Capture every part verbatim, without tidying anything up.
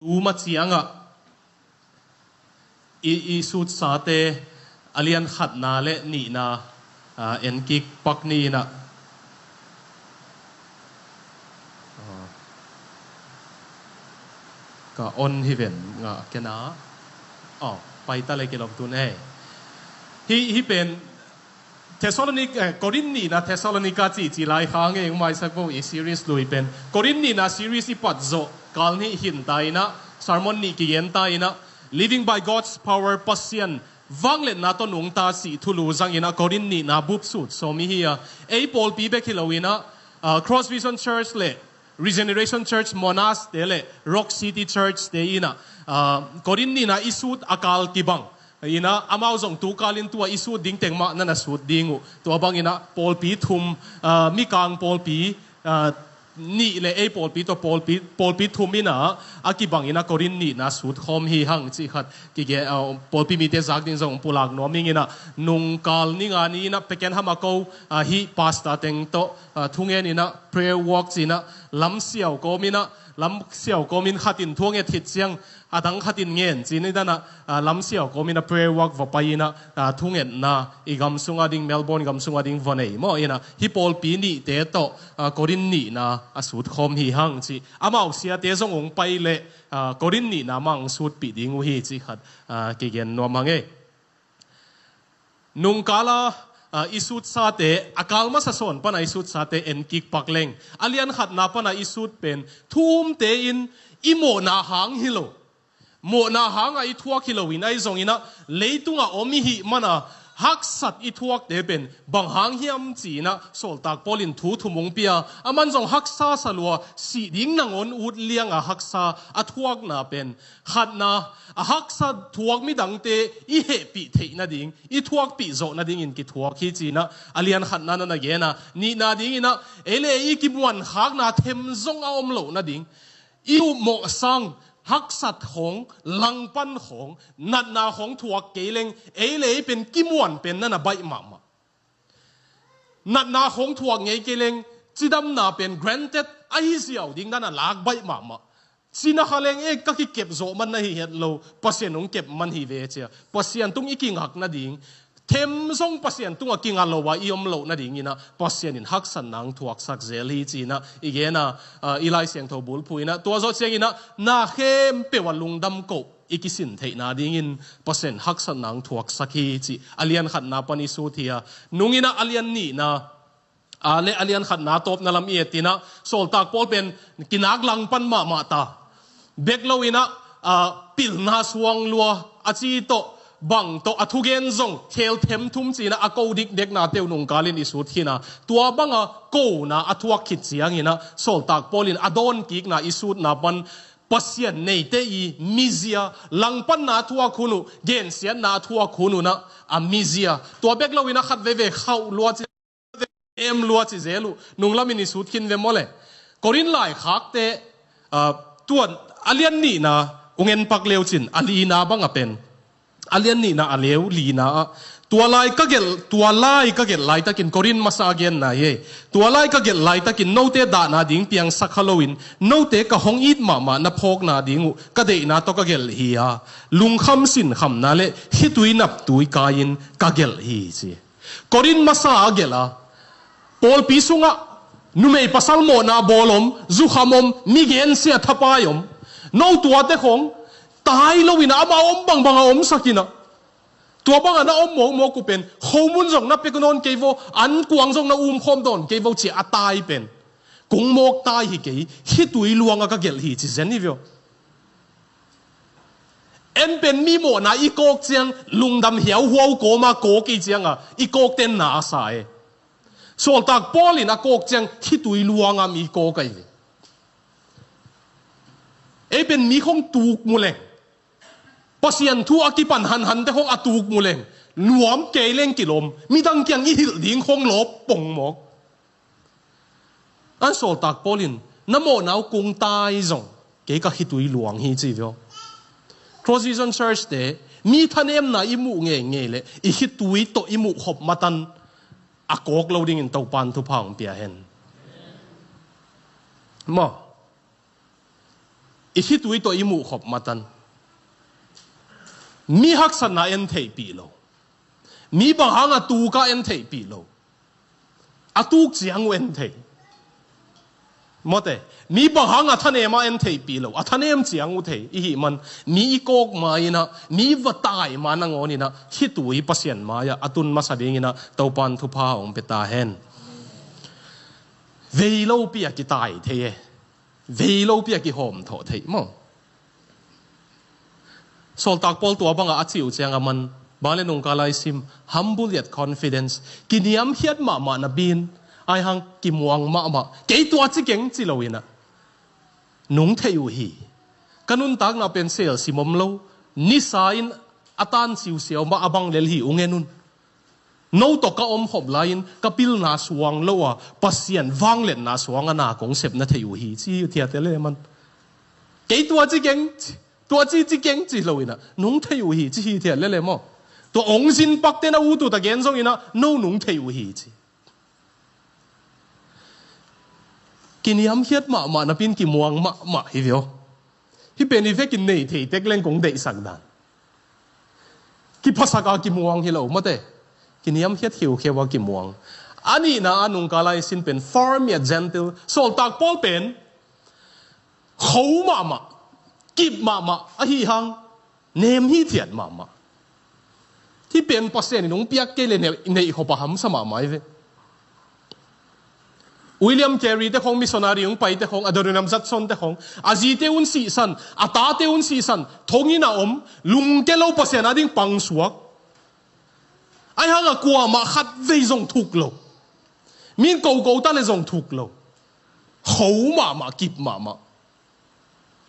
Tuma ciangah i, i sutsate a lian khatna le nihna, ah, en kik pak ni inah. Ah, ka on hi ven ngah kena. Oh, paita le kilom tun ei. Hi, hi pen Thessalonica, eh, Korin nihna Thessalonica ci, ci lai khang e, eng maisak bo i series lui pen. Korin nihna series i pat zawh kal nih hinta inah, sermon nih kigenta inah, Living by God's Power, Pasian vangliatna tawh nungta cih thulu zang inah Korin nihna bup sut sawm i hi a. Ei pawlpi bek hi lo inah, ah, Cross Vision Church le Regeneration Church Monash te le Rock City Church te inah, ah, Korin nihna i sut a kal kibang inah, amau zong tu kalin tua i sut ding teng mah nana sut ding uh. Tua bang inah pawlpi thum, ah, Mikang pawlpi, ah, nih le ei pawlpi tawh pawlpi, pawlpi thum inah a kibang inah Korin nihna sut khawm hi hang cih khat kige, ah, pawlpi mite zak ding zong pulak nuam ing inah, nungkal ni nga ni inah Pakenham a ko, ah, hi pastor teng tawh, ah, thungen inah prayer walk ci inah lam siau kawm inah, lam siau kawmin khatin thunget hit ciang a dang khatin ngen ci ni danah, ah, lam siau kawmin a prayer walk va pai inah, ah, thungetna i gam sunga ding, Melbourne gam sunga ding va nei maw inah, hi pawlpi nihte tawh, ah, Korin nihna a sut khawm hi hang ci. Amau siate zong ong pai le, ah, Korin nihna mah ong sutpih ding uh hi cih khat, ah, kigen nuam hang ei. Nungkala, ah, i sutsate, a kal masa sawn pana i sutsate en kik pak leng, a lian khatna pana i sut pen thu umte in i mawhna hang hi lo, mawhna hangah i thuak hi lo inah, i zong inah leitunga om i hih mana haksat i thuakte pen bang hang hiam ci inah Sawltak Paul in thu thum ong pia. Aman zong haksa sa lua, sih ding nangawn ut lianga haksa a thuakna pen, khatna, a haksa thuak midangte i hehpih theih nading, i thuakpih zawh nadingin kithuak hi ci inah a lian khatna nana gen a. Nihna ding inah ei le ei i kimuankhakna them zong a om loh nading, i upmawh sang haksat khawng, langpan khawng, natna khawng thuak kei leng, ei le ei pen kimuan pen nana baih mahmah. Natna khawng thuak ngei kei leng, cidamna pen granted ahi ziau ding nana lak baih mahmah. Cina kha leng e, ka kikep zawh man na hi het lo, Pasian hong kep man hi ve cia. Pasian tung i kingak nading, them zong Pasian tungah kinga lo a i om loh nading inah Pasian in haksatna ong thuaksak zel hi ci inah i gen a, ah, i Lai Siangtho bulphuh inah, tua zawh ciang inah na khempeuh ah lungdam koh i kisin theihna dingin Pasian haksatna ong thuaksak hi cih a lian khatna pan i sut hi a. Nung inah a lian nihna, ah, le a lian khatna tawpna lam i et inah Sawltak Paul pen kinak langpan mahmah ta. Bek lo inah, ah, pilna suang lua, a ci tawh, bang tawh, a thugen zong khel them thum ci inah a ko dikdeknate uh nungkalin i sut khin a. Tua banga kona a thuak khit ciang inah Sawltak Paul in a dawnkikna i sutna pan Pasian neite i mizia, langpanna a thuak hun uh, gensiatna a thuak hun uh inah a mizia. Tua bek lo inah khat veve khauh lua ci, em lua ci zel uh, nunglamin i sut khin ve maw le. Korin laikhakte, ah, tuan a lian nihna ung en pak leu cin, a lina banga pen, a lian nihna a leu lina ah, tua lai ka gelh, tua lai ka gelh laitakin, Korin masa a genna hi ei. Tua lai ka gelh laitakin note dahna ding piangsak kha loin, note ka hong it mahmah na phawkna ding uh ka deihna tawh ka gelh hi a, lungkham sinkhamna le khitui naptui kai-in ka gelh hi ci. Korin masa a gelh a, pawlpi sungah numei pasal mawhna bawl om, zukham om, mi gensia thapai om. No tuate khawng tai lo inah amau om bangbang a omsak inah, tua bangah na om mawkmawk uh pen, khomun zong na pek nawn kei vo, ankuang zong na umkhawm dawn kei vo cia a tai pen, kong mawk tai hi kei, khitui luanga ka gelh hi ci zen hi vio. En pen mi mawhna i kawk ciang, lungdam hiauhuau kawma kawk i cianga i kawkten na a sa e. Sawltak Paul in a kawk ciang khitui luanga mi kawk ahi ve. Ei pen mi khong tuk mu leng, Pasian thu a kipan hanhante khong a tuk mu leng, nuam kei leng kilawm, midang kiang i hilh ding khong lawp pong mawk. An Sawltak Paul in, na mawhna uh kung tai zong, kei ka khitui luang hi ci vio. Cross Vision Church te, mi thanemna i muh ngeingei le i khitui tawh i muh khop matan a kawk lo dingin Topan thupha hong pia hen. Maw? I khitui tawh i muh khop matan mi haksatna en theihpih lo. Mi bang hanga tuk a en theihpih lo. A tuk ciang uh en thei. Mawte, mi bang hanga thanem a en theihpih lo, a thanem ciang uh thei i hih man, mi i kawk ma inah, mi va tai ma nangawn inah khitui Pasian mai-ah a tun masa dinginah Topan thupha hong pia ta hen. Vei lopi a kitai thei e. Vei lopi a kihawm thawh thei maw? Sawltak Paul tua banga a cih uh ciang a man, bang le nungkala i sim, humble yet confidence. Kiniamkhiat mahmah napi-in, aihang kimuang mahmah. Kei tua ci keng ci lo inah, nung thei uh hi. Ka nuntakna pen selsim om lo, nisa in a tan siusiau mah a bang lel hi, ung en un. No tawh ka om khop lai-in ka pilna suang lo a, Pasian vangliatna suang a na kong sep na thei uh hi, ci hi thiate le man. Kei tua ci keng, tua ci ci keng ci lo inah, nung thei uh hi, ci hi thiate le maw? Tua ong zin pakte na ut uh ta gen zong inah, no nung thei uh hi, ci. Kiniamkhiat mahmah napi-in kimuang mahmah hi ve aw. Hih pen i vekin nei thei tek leng kong deihsak dan. Kiphasak a kimuang hi lo, mawte. Kiniamkhiat khiukheu a kimuang. A nihna a nungkala i sin pen firm yet gentle. Sawltak Paul pen kho mahmah, kip mahmah, ahi hang nem hithiat mahmah. Hih pen Pasian in hong piak kei le neih, neih khop a hamsa mahmah hi ve. William Carey te khong, missionary hong pai te khong, Adoniram Judson te khong, a zite un sihsan, a tate un sihsan, thonginn a om, lungke lo, Pasian a ding pangsuak. Aihang a kuamah khat vei zong thuk lo. Min koko ta le zong thuk lo. Kho mahmah, kip mahmah.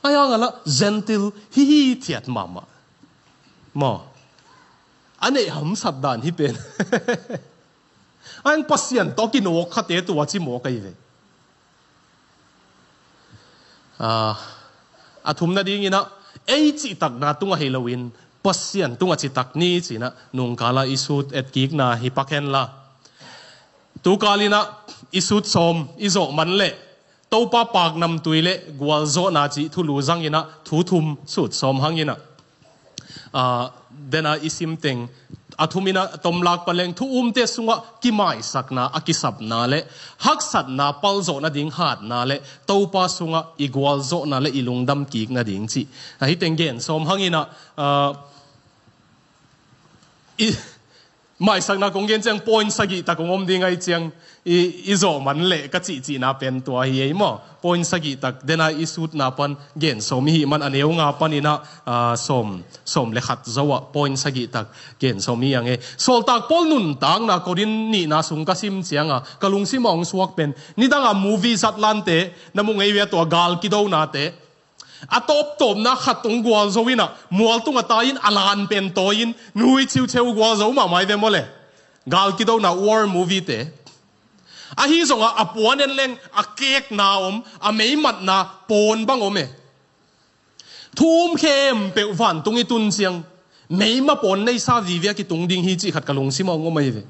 Aihang a la gentle hi hi thiat mahmah. Maw? A neih hamsat dan hi pen. Aihang Pasian tawh kinawk khate tua ci mawk ahi ve. Ah, a thumna dinginah, ei cihtakna tungah hi loin Pasian tungah citak ni cinah nungkala i sut etkikna hi pak henla. Tukalinah i sut sawm i zawh man leh Topa paknamtui le gualzawhna cih thulu zanginah thu thum sut sawm hanginah, ah, dena i simteng a thuminah tomlak paleng thu umte sungah kimaisakna, a kisapna le haksatna palzawh nading hatna le Topa sungah i gualzawhna le i lungdam kik nading cih. Ahi teng gen sawm hanginah, ah, i, maisakna kong gen ciang point sagih tak kong om ding ahi ciang i, i zawh man leh ka cihcihna pen tua hi ei maw? Point sagih tak dena i sutna pan gen sawm i hih man a neu nga paninah, ah, sawm, sawm le khat zo ah point sagih tak gen sawm i hi ang e. Sawltak Paul nuntakna Korin nihna sung ka sim cianga ka lungsim a hong suak pen nidanga movie zatlante na mu ngei ve a tua gal kidonate. A tawptawpna khat tung gualzo inah mual tungah tai-in a lan pen tawi-in nui chiucheu gualzo mahmah hi ve maw le. Gal kidona war movie te. Ahi zongah a puan en leng a kekna om, a meimatna pawn bang om e. Thu um khempeuh vantung i tun ciang meima pawn neisa vive a kitung ding hi cih khat ka lungsim a hong om ahi ve.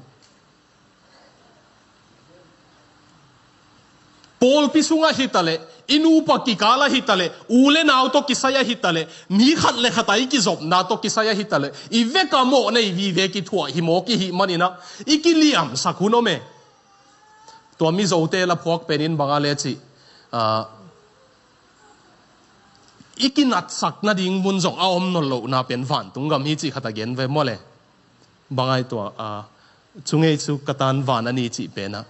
Pawlpi sungah hitaleh, i nupa kikal ahitaleh, u le nau tawh kisai ahitaleh, mi khat le khat a i kizopna tawh kisai ahitaleh, i veka mawh nei vive kithuah hi mawk i hih maninah i kiliamsak hun om e. Tua Mizote la phuak penin banga le cih, ah, i kinatsak nading mun zong a om nawn lohna pen vantung gam hi cih khat a gen ve maw le. Bangai tua, ah, cu ngei cu ka tan van a ni cih penah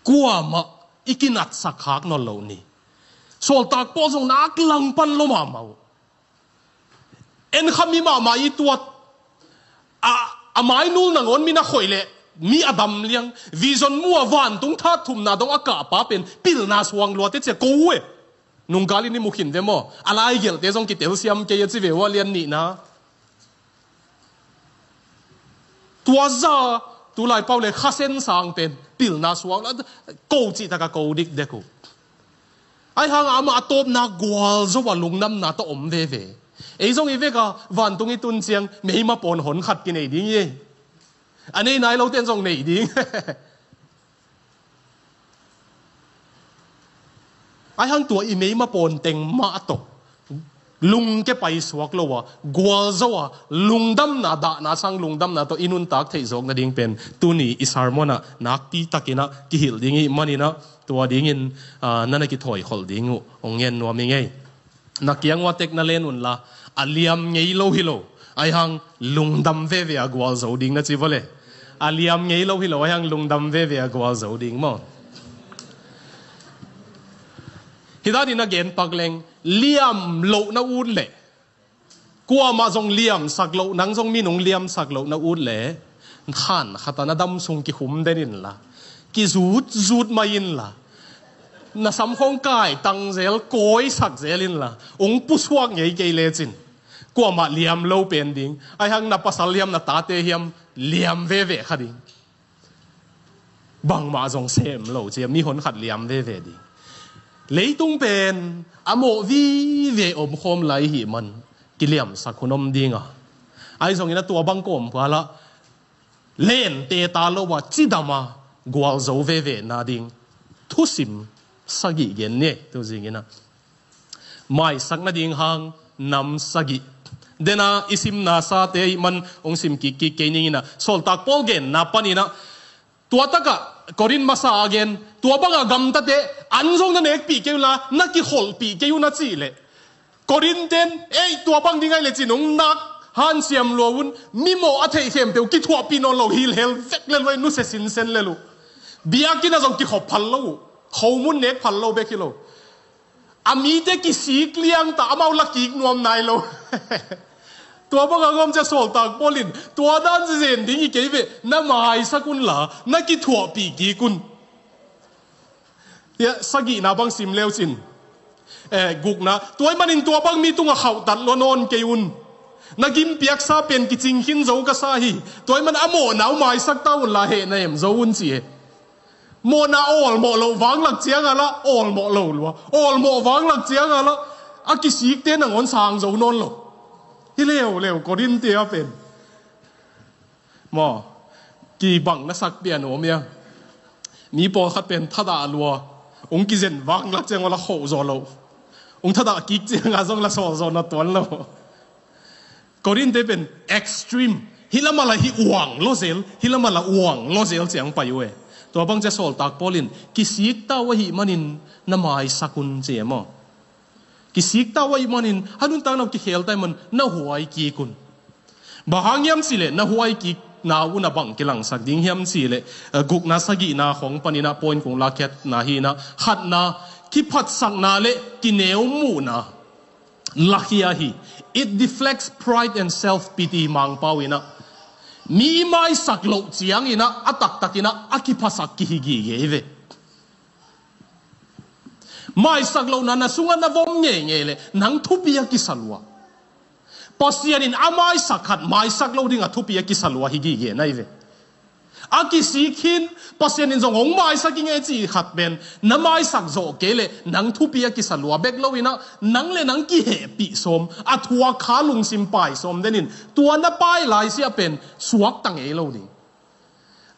kuamah i kinatsak khak nawn lo ni. Sawltak Paul zong nak langpan lo mahmah uh. En kha mi mahmah i tuat. A, a mainul nangawn mi na khoih leh mi a dam liang. Vision mu a vantung that thumna dong a kahpa pen pilna suang luate cia ko uh e. Nungkal in i mu khin ve maw? A laigelhte zong kitelsiam kei a ci ve uh a lian nihna. Tua za, tulai pau le khasen sang pen pilna suang la, ko cih taka ko dikdek uh. Ahi hanga amah a tawpna gualzo a lungnamna tawh om veve. Ei zong i veka vantung i tun ciang meima pawn hon khat kinei ding i. A nei nai lote in zong nei ding. Ahi hang tua i meima pawn teng mah tawh lungke paisuak lo a, gualzo a, lungdamna, dahna sang lungdamna tawh i nuntak theih zawk nading pen tuni i sermon ah nakpi takin ah kihilh ding i hih manin ah, tua dingin, ah, na na kithawi kholh ding uh hong ngen nuam ing ei. Na kiang ua tek na len unla, a liam ngei lo hi lo, ahi hang lungdam veve a gualzo ding na ci vua le. A liam ngei lo hi lo, ahi hang lungdam veve a gualzo ding maw. Hih danin a gen pak leng, liam loh na ut leh, kuamah zong liamsak loh, nang zong minung liamsak loh na ut leh, khan khat a na dam sung kikhum den inla, kizut zut mai inla, na sam khawng kaitang zel, kawisak zel inla, ung pusuak ngei kei lecin, kuamah liam lo pen ding, ahi hang na pasal hiam, na tate hiam, liam veve kha ding. Bangmah zong sem lo cia, mihon khat liam veve ding. Leitung pen a mawh vive omkhawm lai i hih man, kiliamsak hun om ding a. Ahi zongin a tua bang kawmkal ah lente ta lo a, cidam a, gualzo veve nading thusim sagih gen ni ei, tu zingin ah. Maisak nading hang nam sagih. Dena i simna sate i hih man hong sim kikkik kei ning in ah, Sawltak Paul genna panin ah, tua takah Korin masa a gen, tua banga gamtate an zong na nekpih kei unla, na kikholhpih kei un a cih leh, Korin ten, ei, tua bang ding ahi lecin hong nak hanciam lua un, mimawh a theih khempeuh kithuahpih nawn lo, hilhel vek le lua, nusia sinsen le uh. Biakinn ah zong kikhop phal lo uh, khomun nek phal lo bek hi lo. A mite kisik liang ta, amau la kik nuam nai lo. Tua banga ngam cia Sawltak Paul in, tua dan zen ding hi kei ve, na maisak unla, na kithuahpih kik un. Tia, sagihna bang sim leucin. Eh, gukna, tua ahih manin tua bang mi tungah khauhtat lua nawn kei un. Na gimpiaksa pen kicing khin zo ka sa hi. Tua ahih man a mawhna uh maisak ta unla heh na em zo un ci e. Mawhna awlmawh loh vanglak cianga lah awlmawh lo lua. Awlmawh vanglak cianga lah a kisikte nangawn sang zo nawn lo. Hi leuleu Korin te a pen. Maw, kibang na sak pian om ia. Mi pawlkhat pen thadah lua. Ung kizen vanglak cianga lah khoh zaw lo. Ung thadah kik cianga zong lah sawl zaw na tuan lo. Korin te pen extreme. Hih lamah lah hih uang lo zel, hih lamah lah uang lo zel ciang pai uh e. Tua bang cia Sawltak Paul in, kisik ta uh ahih manin na maisak un ci e maw. Kisik ta uh ahih manin, a nuntakna uh kikhel ta ahih man, na huai kik un. Bang hang hiam cih leh, na huai kikna uh na bang kilangsak ding hiam cih leh, eh, gukna sagihna khawng panin ah point kung lakkhiatna hi in ah, khatna, kiphatsakna le kineu muhna lakhia hi. It deflects pride and self-pity, Mangpau in ah. Mi maisak loh ciangin ah, a taktakin ah, a kiphasak kihi gige hi ve. Maisak lohna na sungah na vom ngeingei leh, nang thupi a kisa lua. Pasian in a maisak khat maisak lo ding a thupi a kisa lua hi gige na hi ve. A kisik hin, Pasian in zong hong maisak ing e ci khat pen, na maisak zawh kei leh, nang thupi a kisa lua bek lo in ah, nang le nang kihehpih sawm, a thuak kha lungsim pai sawm den in, tua na pai lai siah pen, suakta ngei lo ding.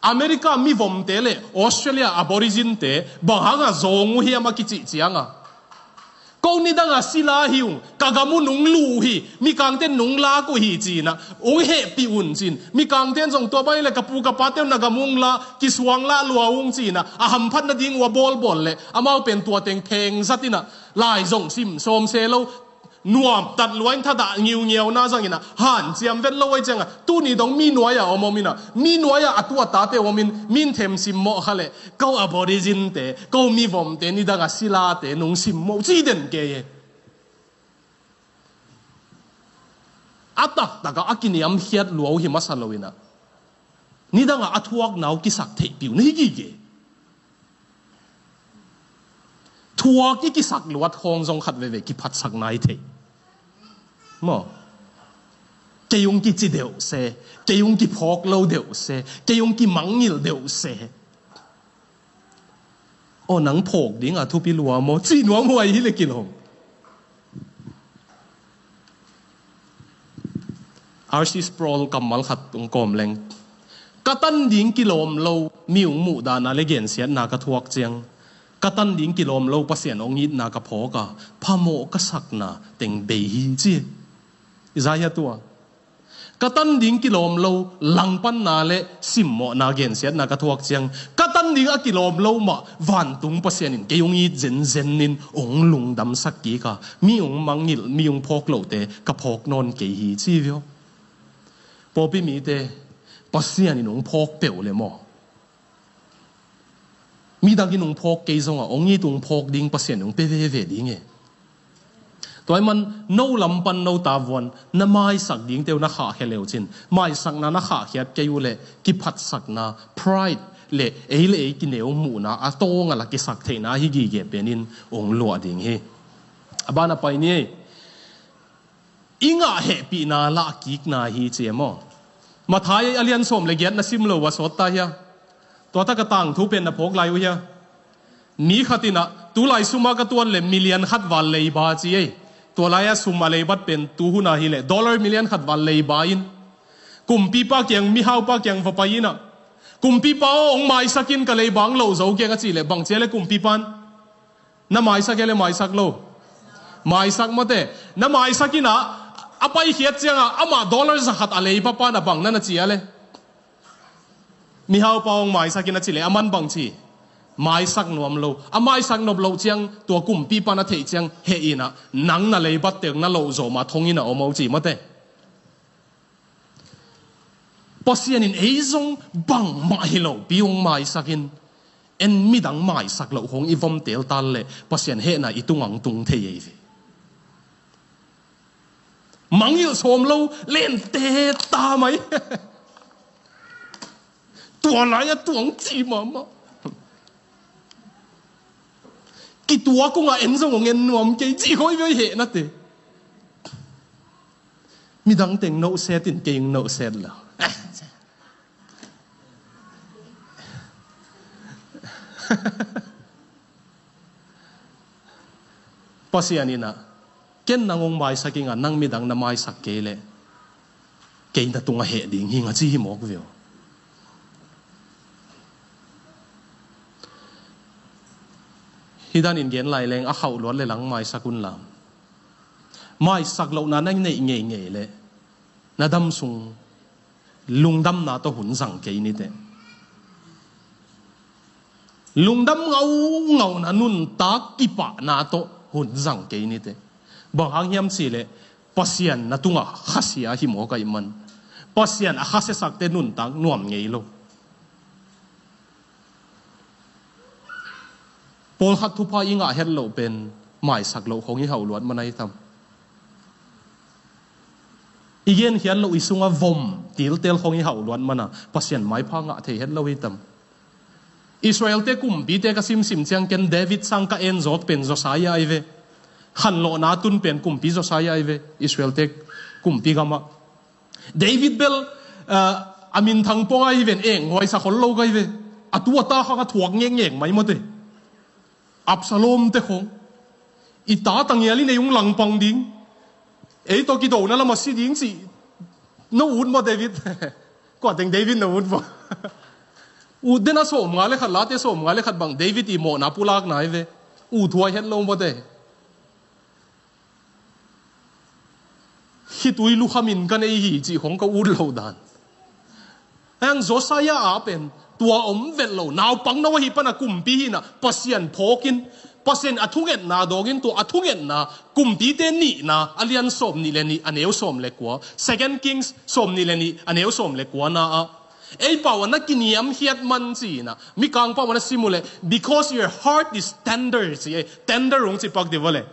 America mivomte le Australia Aborigine te bang hanga zawng uh hiam a kicih cianga, ko nidanga sila hi ung, ka gam uh nung luh uh hi, mikangten nung lak uh hi ci-in ah, ung hehpih un ci-in, mikangten zong tua bang le ka pu ka pate uh na gam ung la, kisuang lah lua ung ci-in ah, a hamphat nading uh a bawlbawl le, amau pen tua teng thengzat in ah, lai zong sim sawm se lo, nuamtat lua in thadah ngiungiauna zangin ah, hanciam vet lo uh ahih ciangah, tuni dong mi nuai-ah om om in ah, mi nuai-ah a tu a tate om in, min them simmawh kha leh, ko Aborigine te, ko mivomte, nidanga silate nung simmawh ci den kei e. A taktakah a kiniamkhiat lua uh hi masa lo in ah, nidangah a thuakna uh kisak theihpih uh na hi gige. Thuak i kisak luat khawng zong khat veve kiphatsakna hi thei. Maw? Kei ung kici deuh se, kei ung kiphawk lo deuh se, kei ung kimangngilh deuh se. Aw, nang phawk dinga thupi lua maw? Ci nuam huai hi le kilawm. R C Sproul kammal khat ung kawm leng. Ka tan ding kilawm lo mi ung muhdahna le gensiatna ka thuak ciang, Ka tan ding kilawm lo Pasian hong itna ka phawk a, phamawh ka sakna teng bei hi ci. Isaiah tua. Ka tan ding kilawm lo langpanna le simmawhna gensiatna ka thuak ciang, ka tan ding a kilawm lo mah vantung Pasian in kei hong it zenzen in hong lungdamsak kik a, mi hong mangngilh, mi hong phawk lote ka phawk nawn kei hi ci vio. Pawlpi mite Pasian in hong phawk peuh le maw, midang in hong phawk kei zongah hong it hong phawk ding Pasian in hong pia veve ding e. Tua ahih man no lam pan no tavuan na maisak dingte uh na khahkhia le uh cin, maisakna na khahkhiat kei uh leh kiphatsakna, pride, le ei le ei kineu muhna a tawng a la kisak theihna ahi gige penin hong luah ding hi. A ban a pai ni ei. I ngah hehpihna lah kikna hi ci e maw? Matthai a lian sawm le giat na sim lo uh a sawt ta hia? Tua tak a tangthu pen na phawk lai uh hia? Mi khat in ah, tulai sum a ka tuan le million khat val leiba ci ei. Tua lai a sum a leibat pen tuhun a hi leh dollar million khat val leiba in kumpipa kiang, mihaupa kiang va pai in ah, kumpipa aw, hong maisak in, ka leiba hong loh zo keng a cih leh bang ci a le kumpipa in? Na maisak e le maisak lo? Maisak mawte. Na maisak in ah, a paikhiat ciangah amah dollar za khat a leipa pan a bang na na ci a le? Mihaupa hong maisak in a cih leh a man bang ci? Maisak nuam lo. A maisak nop loh ciang tua kumpipa na theih ciang heh in ah, nang na leibat teng na loh zawh mah thong in a om o ci mawte. Pasian in ei zong bangmah hi lopi hong maisak in, en midang maisak loh khong i vom teltal leh Pasian hehna i tungah hong tung thei ei ve. Mangngilh sawm lo lente ta mai. Tua lai-ah tuang ci mahmah. Kituak ungah en zong hong en nuam kei cih khoi vei hehnate. Midang teng nohset in kei hong nohset lo. Pasian in ah, ken nang hong maisak ing a, nang midang na maisak kei leh kei na tungah heh ding hi ing a ci hi mawk veu. Hih danin gen lai leng a khauh luat le lang maisak un la. Maisak lohna na neih ngeingei leh na dam sung lungdamna tawh hun zang kei nite. Lungdam ngaungau na nuntak kipahna tawh hun zang kei nite. Bang hang hiam cih leh Pasian na tungah khasia hi mawk ahih man, Pasian a khasiasakte nuntak nuam ngei lo. Pawlkhat thupha i ngah het loh pen maisak loh khong i hauh luat man ahi tam? I genkhiat loh i sungah vom tiltel khong i hauh luat man a Pasian maipha ngah thei het lo hi tam? Israelte kumpite ka simsim ciang ken David sang ka en zawk pen Josiah ahi ve. Khanlawhna tun pen kumpi Josiah ahi ve. Israelte kumpi gamah David bel, ah, a minthang pawng ahi ven, enghuai sa khol lo ka hi ve. A tu a ta khang a thuak ngekngek mai mawte. Absalom te khong, i ta tangial in ei hong langpang ding, ei tawh kidona lam a si ding cih no ut maw David? Kua teng David no ut maw? Ut den a sawmnga le khat, Late sawmnga le khat bang David i mawhna pulakna hi ve. Ut huai het lo mawte. Khitui lukhamin ka nei hi cih khong ka ut lo dan. Hang Josiah a pen tua om vet lo, naupang no ahi pan a kumpi hi in a, Pasian phawkin, Pasian a thungetna dawngin, tua a thungetna, Kumpite nihna a lian sawm nih le nih a neu sawm le kua, Second Kings sawm nih le nih a neu sawm le kua na ah, ei pau a na kiniamkhiat man ci in a, Mikang pau a na sim uh leh, "Because your heart is tender," ci ei, tender hong ci pak dih vua leh.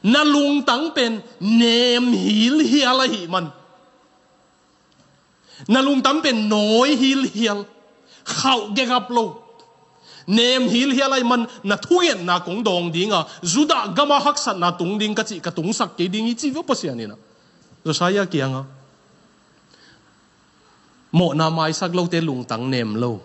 Na lungtang pen nem hilhial ahih man. Na lungtang pen nawi hilhial. Khauh gegap lo. Nem hilhial ahih man na thungetna kong dawng ding a, Judah gam a haksatna tung ding ka cih ka tungsak kei ding hi ci vua Pasian in a. Josiah kiangah. Mawhna maisak lote lungtang nem lo.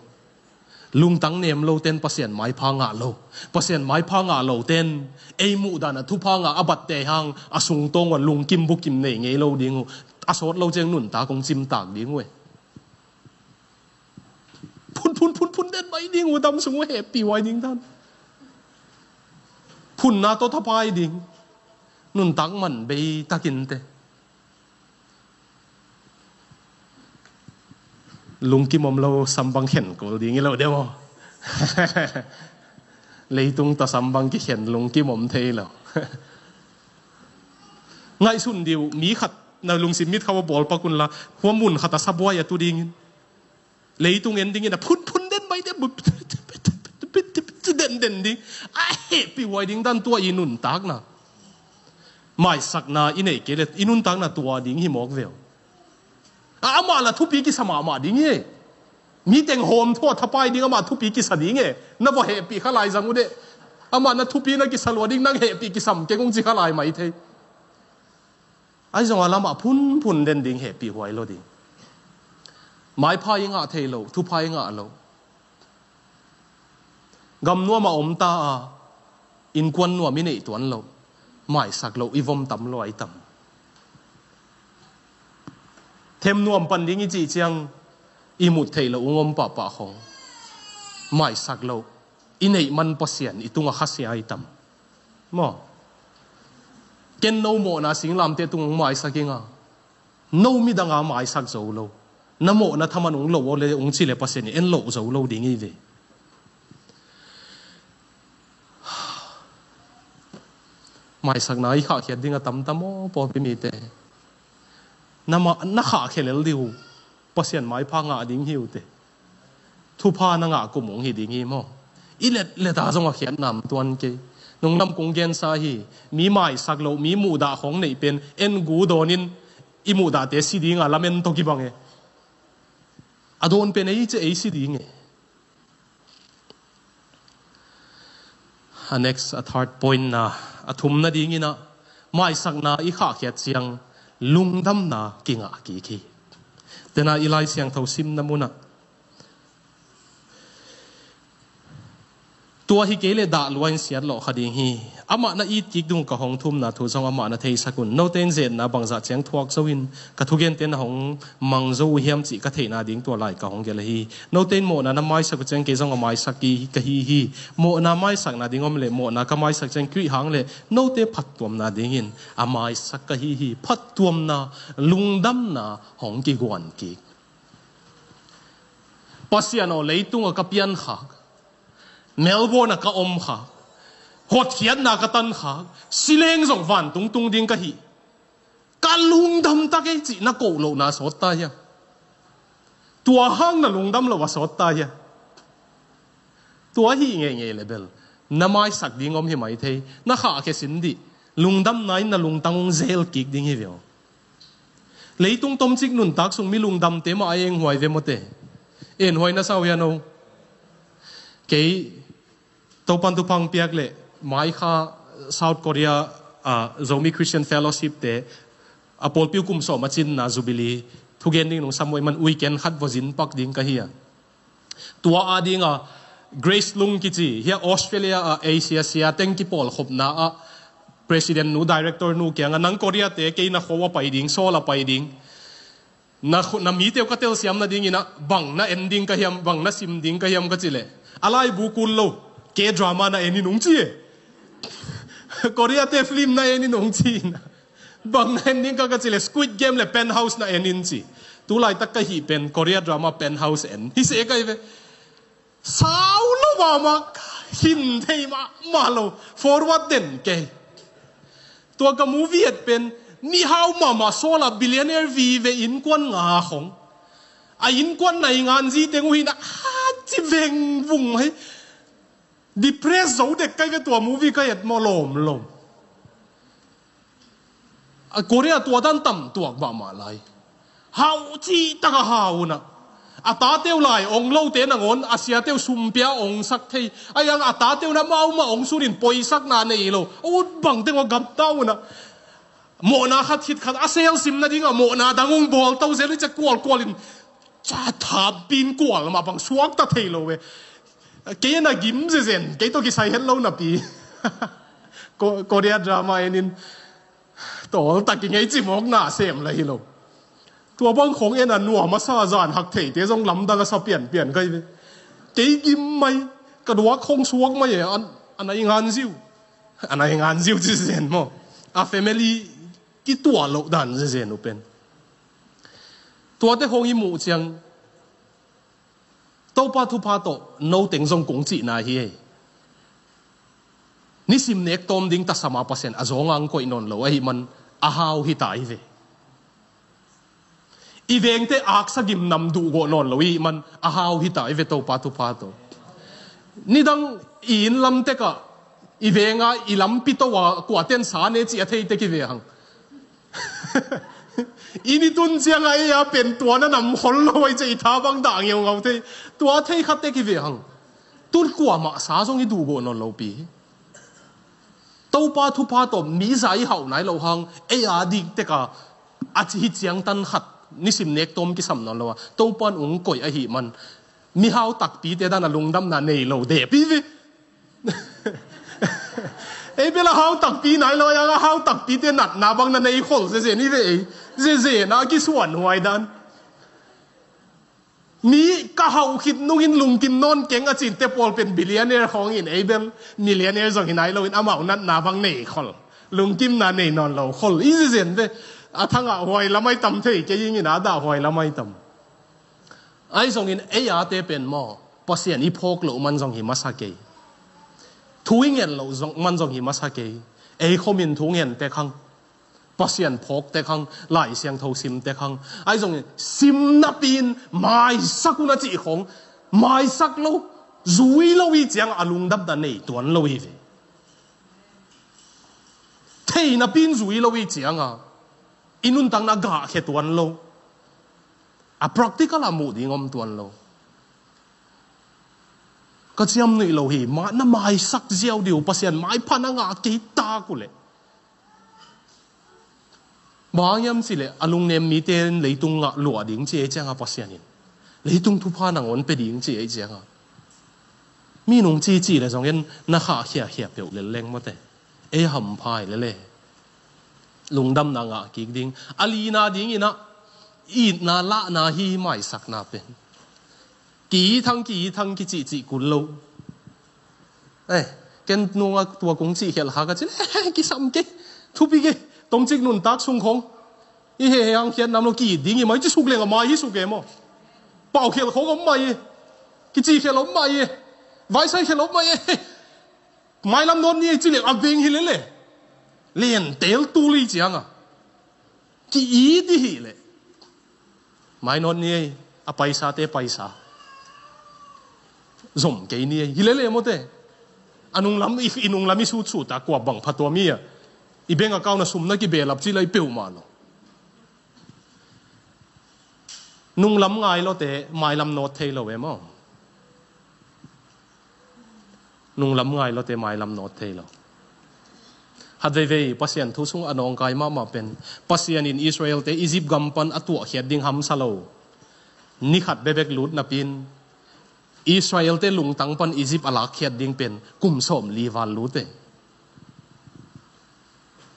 Lungtang nem loten Pasian maipha ngah lo. Pasian maipha ngah loten ei muhdan a thupha ngah a batte hang a sungtawng uh a lungkim bukim nei ngei lo ding uh. A sawt lo ciang nuntak kong cimtak ding uh e. Phun, phun, phun, phun den mai ding uh, dam sung uh hehpih huai ding dan. Phunna tawh thapai ding. Nuntak man bei takin te. Lungkim om lo sambang khen kul ding hi lo deuh maw? Leitung tawh sambang kikhen lungkim om thei lo. Ngaihsun dih uh, mi khat na lungsim mit khauh a bawlpak unla, hua mun khat a sabuai a tu dingin, leitung en dingin a phunphun den mai deuh, den den ding. A hehpih huai ding dan tua i nuntakna. Maisakna i neih kei le i nuntakna tua ding hi mawk ve uh. A, amah la thupi kisa mahmah ding hi. Mi teng hawm thu a thapai ding, amah thupi kisa ding e. Na va hehpih kha lai zang uh deh. Amah na thupi na kisa lua ding, nang hehpih kisam keng ung ci kha lai mai thei. Ahi zongah lamah phunphun den ding, hehpih huai lo ding. Maipha i ngah thei lo, thupha i ngah lo. Gamnuam a om ta a, innkuan nuam i neih tuan lo, maisak lo i vom tam lua i tam. Them nuam pan ding i cih ciang i mut theih lo ung om pahpah khong, maisak lo i neih man Pasian i tungah khasia i tam. Maw? Ken no mawhna singlamteh tung ung maisak ing a, no midang a maisak zo lo, na mawhna thaman ung lo aw le ung ci le Pasian in en loh zo lo ding hi ve. Maisakna i khahkhiat ding a tamtam aw pawlpi mite. Na ma, na khahkhia lel dih uh. Pasian maipha ngah ding hi uh teh. Thupha na ngah kum ung hi ding hi maw? I letlet a zong a khiatna om tuan kei. Nunglam kung gensa hi. Mi maisak lo, mi muhdah khong neih pen en gu dawnin i muhdahte si ding a lamen tawh kibang e. A dawn pen ei ci ei si ding e. A next, a third point na, a thumna dingin ah, maisakna i khahkhiat ciang lungdamna kingah kik hi. Tena i Lai Siangtho simna mun ah, tua hi kei le dah lua in siat lawh kha ding hi. Amah na it kik ding uh ka hong thumna thu zong amah na theisak un. Note in zetna bangzah ciang thuak zo in ka thugente na hong mang zo uh hiam cih ka theihna ding tua lai ka hong gelh ahi. Note in mawhna na maisak uh ciang kei zong a maisak hi ka hi hi. Mawhna maisakna ding om le mawhna ka maisak ciang Khrih hang le note phattuamna dingin a maisak ka hi hi. Phattuamna, lungdamna hong kiguan kik. Pasian aw, leitung a ka pian khak, Melbourne a ka om khak, hotkhiatna ka tan khak, sileng zong vantung tung ding ka hi. Ka lungdam ta kei cih na koh lohna a sawt ta hiam? Tua hang na lungdam loh a sawt ta hiam? Tua hi ngeingei le bel na maisak ding om hi mai thei. Na khahkhia sin dih. Lungdamna in na lungtang hong zel kik ding hi ve aw. Leitung tomcik nuntak sung mi lungdamte mah a enghuai ve mawte. Enghuai na sau hian aw. Kei Topan thupha piak le mai kha South Korea, ah, Zomi Christian Fellowship te a pawlpi uh kum sawm a cinna Jubilee thugen ding nung sam uh ahih man weekend khat vawzin pak ding ka hi a. Tua a dinga Grace Lung kici hi a, Australia a Asia sia teng kipawlkhopna ah President nu, Director nu kiangah nang Korea te kei na khuo a pai ding, Seoul a pai ding. Na, na mite uh ka telsiam nadingin ah bang na en ding ka hiam, bang na sim ding ka hiam ka ci leh, a laibu kul lo, K-drama na en in hong ci e. Korea te film na en in hong ci in ah. Bang na en ding ka ka ci leh, Squid Game le Penthouse na en in ci. Tu laitak ka hih pen Korea drama Penthouse en hi se kai ve. Sau lo mahmah, hin thei mahmah lo, forward den kei. Tua ka movie et pen mihau mahmah Seoul a billionaire vive innkuan nga khong, a innkuan nai ngan zi teng uh hi in ah, a ci vengvung mai. Depress zo dek kai ve tua movie ka et maw, lawm lawm. A Korea tua dan tam tuak mahmah lai. Hau cih taka hau un ah, a tate uh lai ong lote nangawn a siate uh sum pia ong sak thei. Ahi hang a tate uh na mau mah ong sunin poisakna nei lo. A ut bang teng aw gamta un ah, mawhna khat hit khat a sel sim nadingah mawhna dang ong bawl to zel hi cia kualkual in. Ca thapi in kual mah bang suakta thei lo ve. Kei na gim zezen, kei tawh kisai het lo napi. Ko-, Korea drama en in, tawltak i ngei cimawkna sem la hi lo. Tua bang khong en a nuam a sa, zan hak theite zong lamdang a sa pianpian kai ve. Kei gim mai, ka duak khong suak mai e, an, an a i ngan ziu. A nai ngan ziau ci zen maw? A family kituah loh dan zezen uh pen. Tuate hong i muh ciang Topa thupha tawh no teng zong kong cihna hi ei. Nisim nek tawm ding tasama Pasian a zawnga ang koih nawn lo ahih man a hau hi ta hi ve. I vengte aksa gimnam duhgawh nawn lo i hih man a hau hi ta hi ve Topa thupha tawh. Nidang i inn lam tekah i venga i lampi to a kuaten sa ne cih a thei tek i ve hang. I ni tun cianga ei a pen tua na nam khol lo ai cia i tha bang dah ngeungau thei. Tua thei khat tek i ve hang. Tun kuamah sa zong i duhgawh nawn lo pi hi. Topa thupha tawh mi za i hauh nai lo hang ei a dik teka a ci hi ciangtan khat nisim nek tawm kisam nawn lo a Topa in ung koih ahih man mi hau takpite dan a lungdamna nei lo dep i ve. Ei bel a hau takpi nai lo a hau takpite natna bang na nei khol zezen i ve ei. Zezen a kisuan huai dan. Mi ka hauh khit nungin lungkim nawn keng a cinte pawl pen billionaire khawngin ei bel millionaire zong hi nai loin amau natna bang nei khol. Lungkimna nei nawn lo khol i zezen ve. A thangah huai lamai tam thei kei ingin a dah huai lamai tam. Ahi zongin ei ate pen maw Pasian i phawk loh man zong hi masa kei. Thu i ngen loh zong man zong hi masa kei. Ei khomin thu ngen tek hang, Pasian phawk tek hang, Lai Siangtho sim tek hang. Ahi zongin sim napi-in maisak un a cih khawng maisak lo, zui lo i ciang a lungdamna nei tuan lo hi ve. Thei napi-in zui lo i cianga i nuntakna gahkhia tuan lo. A practical a muh ding om tuan lo. Ka ciam nuih lo hi, ma na maisak ziau diu Pasian maipha na ngah kei tak uh leh. Bang hiam cih leh a lungnem mite in leitung ngah luah ding ci ei cianga Pasian in leitung thupha nangawn pe ding ci ei cianga mi nung cici le zongin na khah khiakhia peuh lel leng mawte. Ei hampha hi lele. Lungdamna ngah kik ding a lina dinginah itna lahna hi maisakna pen. Ki thang ki thang ki cihcih kul lo. Eh, ken nunga tua kong cih khialh kha ka cih le kisam kei, thupi kei. Tomcik nuntak sung khong i he he hang khiat nam lo ki ding i mai ci suk leng a mai hi suk e maw? Pau khialh khong om mai e. Ki cih khialh om mai e. Vaisai khialh om mai e. Mailam nawt ni ei ci leng a veng hi lele. Len tel tul i cianga ki it i hih leh mainawt ni ei, a paisate paisa zom kei ni ei hi lele mawte. A nunglam i, i nunglam i sutsuta kua bang phatua mi a i beng a kauna sumna kibelap ci lai peuhmah lo. Nunglam ngai lote mailam nawt thei lo e maw? Nunglam ngai lote mailam nawt thei lo. Hat veivei Pasian thu sung a nawngkai mahmah pen Pasian in Israelte Egypt gam pan a tuahkhiat ding hamsa lo. Ni khat bebek lut napin Israelte lungtang pan Egypt a lakkhiat ding pen kum sawm li val lute.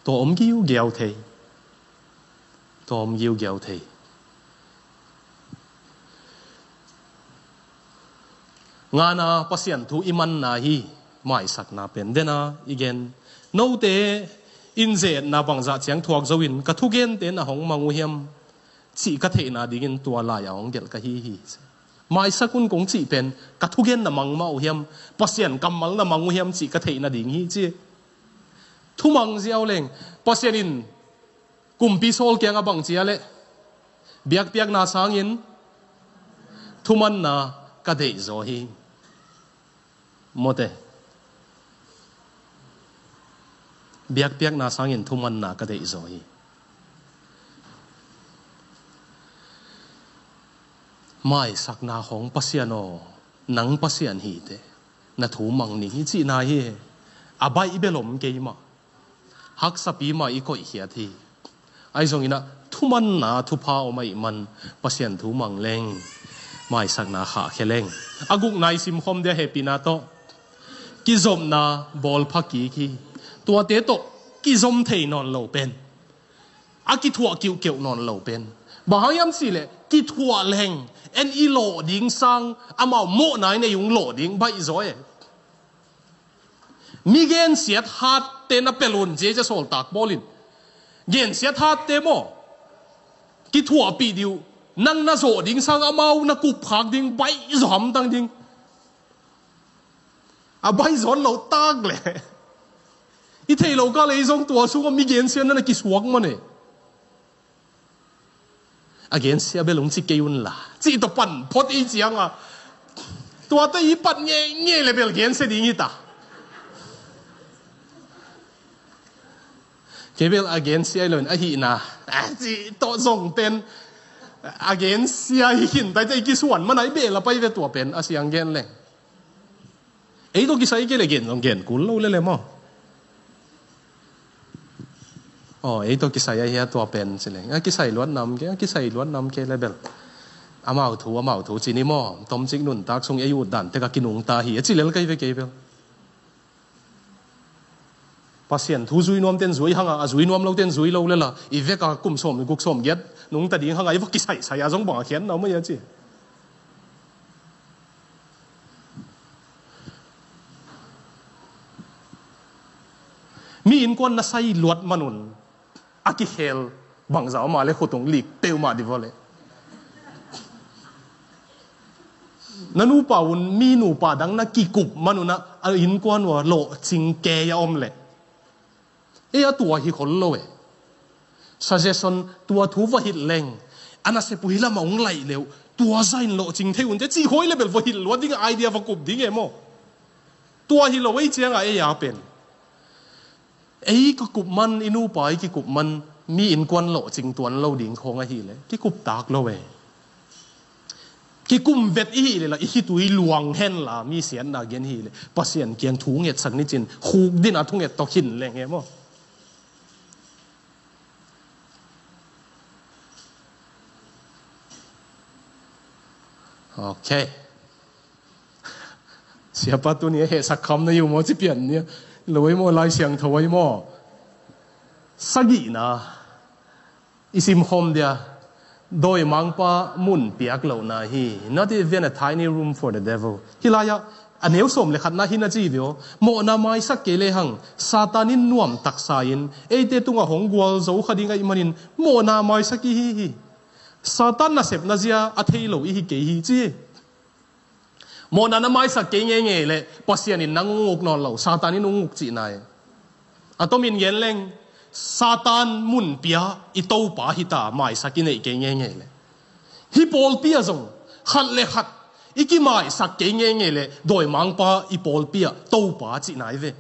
Tua om giugiau thei. Tua om giugiau thei. Ngana Pasian thu i manna hi. Maisakna pen dena i gen. Note in ze-etna bangzah ciang thuak zo in ka thugente na hong mang uh hiam? Cih ka theihna dingin tua lai a hong gelh ka hi hi. Maisak un kong cih pen ka thugen na mang mah uh hiam? Pasian kammal na mang uh hiam cih ka theihna ding hi ci. Thumang ziau leng Pasian in kumpi Saul kiangah bang ci a leh biakpiakna sangin thumanna ka deihzaw hi. Mawte. Biakpiakna sangin thumanna ka deihzaw hi. Maisakna khawng Pasian aw, nang Pasian hi teh na thu mang ning hi cihna hi. A baih bel om kei mah. Haksapi mah i koihkhiat hi. Ahi zonginah thumanna thupha om ahih man Pasian thu mang leng maisakna khahkhia leng. A gukna i simkhawm dia hehpihna tawh kizopna bawlpha kik hi. Tuate tawh kizom thei nawn lo pen, a kithuah kiuhkeuh nawn lo pen, bang hang hiam cihleh kithuah leng en i lawh ding sang amau mawhna i nei ung lawh ding baihzaw e. Mi gensiat hatte na pelh un, ci a, sawltak Paul in. Gensiat hatte maw, kithuahpih dih uh. Nang na zawh ding sang amau na kupkhak ding, baihzaw hamtang ding. A baihzaw loh tak leh, i theih loh kal ei zong tua sungah mi gensiatna na kisuak man e. A gensia bel hong ci kei unla, cih tawh pan phot i cianga, tua tawh i pan ngeingei le bel gensia ding hi ta. Kei bel a gensia hi loin ahihna, a, cih tawh zong ten a gensia hi khin tai teh i kisuan man a i bel a pai ve tua pen a siang gen leng. Ei tawh kisai kei le gen zong gen kul lo lele maw. Aw, ei tawh kisai ahi a tua pen ci leng, a kisai luat nam kei, a kisai luat nam kei le bel amau thu, amau thu ci ni maw. Tomcik nuntak sung ei ut dan tek a kinungta hi a ci lel kei ve kei bel. Pasian thu zui nuam ten zui hanga, a zui nuam lo ten zui lo lela, i veka kum sawm guk sawm giat nungta ding hanga i va kisaisai a zong bang a khiatna om a ci. Mi innkuan na sai luat manun a kikhel bangzah om a le khut hong lik peuhmah dih vua le. Na nupa un mi nupa dang na kikup manun a innkuan uh a lawhcing kei a om leh, ei a tua hi khol lo e. Suggestion, tua thu va hilh leng, a nasep uh hi lamah hong laih leuh, tua zahin lawhcing thei un te cih khawi le bel va hilh luat ding, idea va kup ding e maw. Tua hi lo ei cianga ei a pen, ei ka kup man, i nupa i kikup man, mi innkuan lawhcing tuan lo ding khawng ahileh kikup tak lo e. Kikum vet i hih leh la i khitui luang henla mi siatna gen hih leh Pasian kiang thu ngetsak ni cin khuk dina thunget tawh khin leng e maw. Ok. Siapa tuni a hehsak kham na hi uh maw, ci pian ni a lo ei maw, Lai Siangtho ei maw. Sagihna i simkhawm dia, dawimangpa mun piak lohna hi. Not even a tiny room for the devil. Hih lai-ah a neu sawm le khatna hi na ci vio. Mawhna maisak kei lehang Satan in nuam taksa in eite tungah hong gualzo kha ding ahih manin mawhna maisak i hi hi. Satan nasepna zia a thei lo i hi kei hi ci. Mawhna na maisak kei ngeingei leh Pasian in nang hong uk nawn lo, Satan in hong uk cihna e. A tomin gen leng, Satan mun pia i Topa hi ta, maisak i neih kei ngeingei leh. Hih pawlpi ah zong khat le khat i kimaisak kei ngeingei leh dawimangpa i pawlpi ah Topa cihna hi ve.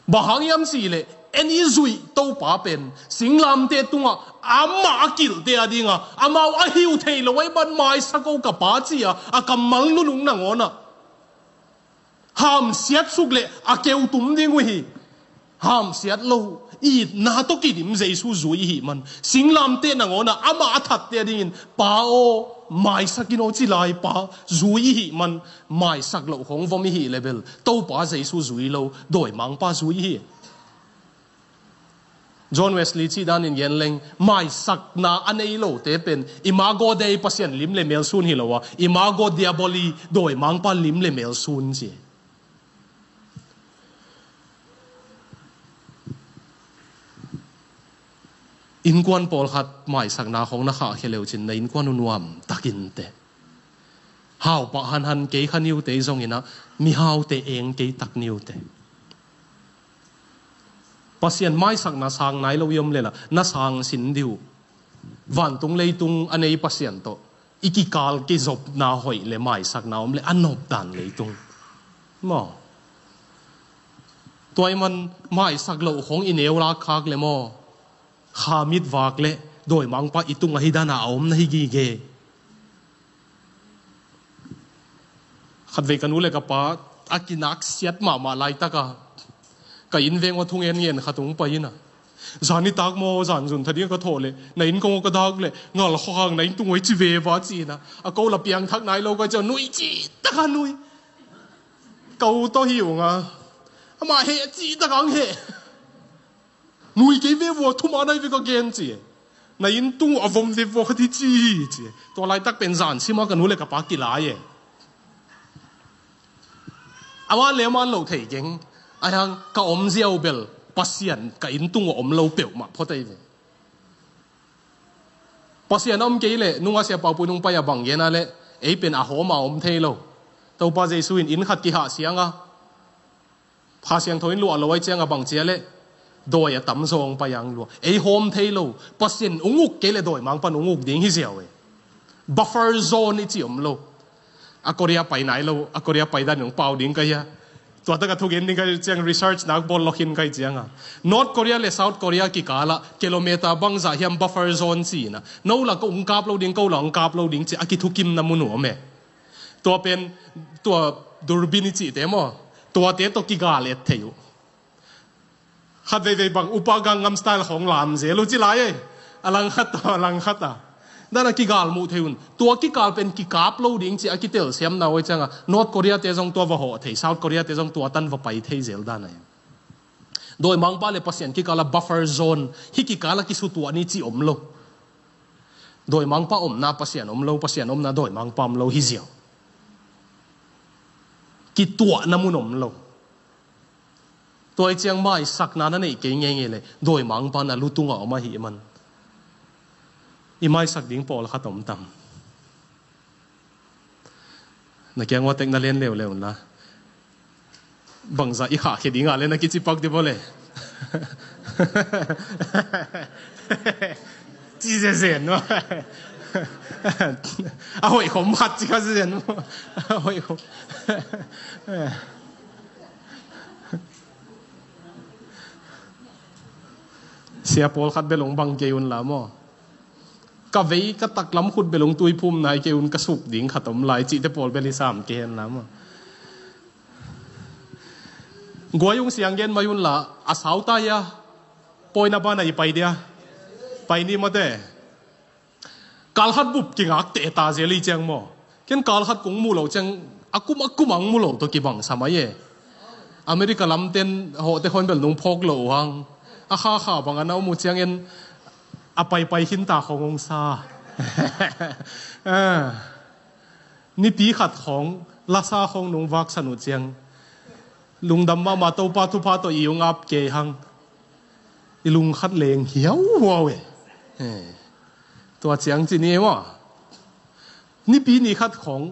Bang hang hiam cih leh en i zuih Topa pen singlamteh tungah amah a kilhte a dinga amau a hiu thei lo ahih man maisak o ka Pa ci-a a kammal nunung nangawnah hamsiat suk leh a keu tum ding uh hi. Hamsiat lo, itna tawh kidim Jesu zui i hih man, singlamteh nangawnah amah a thatte a dingin Pa aw, maisak in aw ci lai Pa zui i hih man, maisak loh khawng vom i hih leh bel Topa Jesu zui lo, dawimangpa zui i hi. John Wesley cih danin gen leng, maisakna a nei lote pen Imago Dei, Pasian lim le mel sun hi lo a, Imago Diaboli, dawimangpa lim le mel sun ci. Innkuan pawlkhat maisakna khawng na khahkhia leucin na innkuan uh nuam takin teh. Haupah hanhan kei kha niute i zongin ah mihaute eng kei tak niute. Pasian maisakna sang nai lo i om leh la na sang sin dih uh. Vantung leitung a nei Pasian tawh i kikal kizopna hoih le maisakna om le a nop dan leitung maw. Tua ahih man maisak loh khawng i neu lak khak le maw, kha mit vak le dawimangpa i tungah hi dana a om na hi gige. Khatvei ka nu le ka pa a kinaksiat mahmah laitaka ka inn veng aw thungen ngen khat hong pai ina, zan nitak maw, zan zun tha ding ka thawh leh na inn kong aw ka dak leh ngal khuakhang na inn tung aw i ci veva ci ina, a ko la piangthak nai lo ka ci a, nui citaka nui. Ka u tawh hi unga, amah heh citaka ang heh. Nui kei ve vua, thumah nai ve ka gen ci e. Na inn tung uh a vom ve vua khat hi ci hi ci e. Tua laitak pen zan sima ka nu le ka pa kilai e. Ama le ama an loh thei keng. Ahi hang ka om ziau bel Pasian ka inn tungah om lo peuhmah phot ahi ve. Pasian a om kei leh nunga Sia Pau Pui nung pai a bang gen a leh ei pen a hawm a om thei lo. Topa Jesu in inn khat kihah siang a, Kha Siangtho in luah lo ahi ciang a bang cia leh dawi a tam zawng pai ang lua. Ei hawm thei lo. Pasian ung uk kei leh dawimangpa'n ung uk ding hi ziau e. Buffer zone i ci om lo. A Korea pai nai lo, a Korea pai dan in hong pau ding ka hia. Tua tak a thugen ding ka hia ciang research nak bawl lo khin ka hih ciang a. North Korea le South Korea kikal ah kilometer bangzah hiam buffer zone ci-in a. No la ka ung kap lo ding, ko la ung kap lo ding ci a kithukimna mun uh om e. Tua pen, tua durbin i cihte maw. Tuate tawh kigal et thei uh. Khat veivei bang upa Gangnam Style khawng lam zel uh ci lai e. A langkhat a, a langkhat a. Dan a kigal muh thei un. Tua kikal pen kikap lo ding ci a kitelsiamna uh ahi ciang a. North Korea te zong tua va hawh thei, South Korea te zong tua tan va pai thei zel dan ahi. Dawimangpa le Pasian kikal a buffer zone, hih kikal a kisutuah ni ci om lo. Dawimangpa omna Pasian om lo, Pasian omna dawimangpa om lo hi ziau. Kituahna mun om lo. Tua ahi ciang maisakna na neih kei ngeingei leh dawimangpa na lu tungah om ahih man. I maisak ding pawlkhat om tam? Na kiang ua tek na len leuleu unla. Bangzah i khahkhia ding a le na kici pak di baw le. Ci zenzen maw. A hoih khom khat ci kha zenzen maw. A hoih khom. Sia pawlkhat bel hong bang kei unla maw. Ka vei ka taklam khut bel hong tuiphum nai kei un, ka suk ding khat om lai cihte pawl bel i sam kei henla maw. Guai hong siang gen mai unla, a sau ta hia. Pawina ban a i pai dia. Pai ni mawte. Kalkhat bup kingak teh ta zel i ciang maw. Ken kalkhat kong mu lo ciang a kum a kum ang mu lo tawh kibang sa mai e. America lamten hawhte khawn bel nung phawk lo uh hang. A kha kha bang a na um uh ciang en a paipai khinta khawng hong sa. Ah. Nipi khat khawng lasa khawng nung vaksan uh ciang lungdam mahmah, Topa thupha tawh i hong ap kei hang. I lungkhat leng hiauhuau e. Eh. Tua ciang ci ni e maw. Nipi ni khat khawng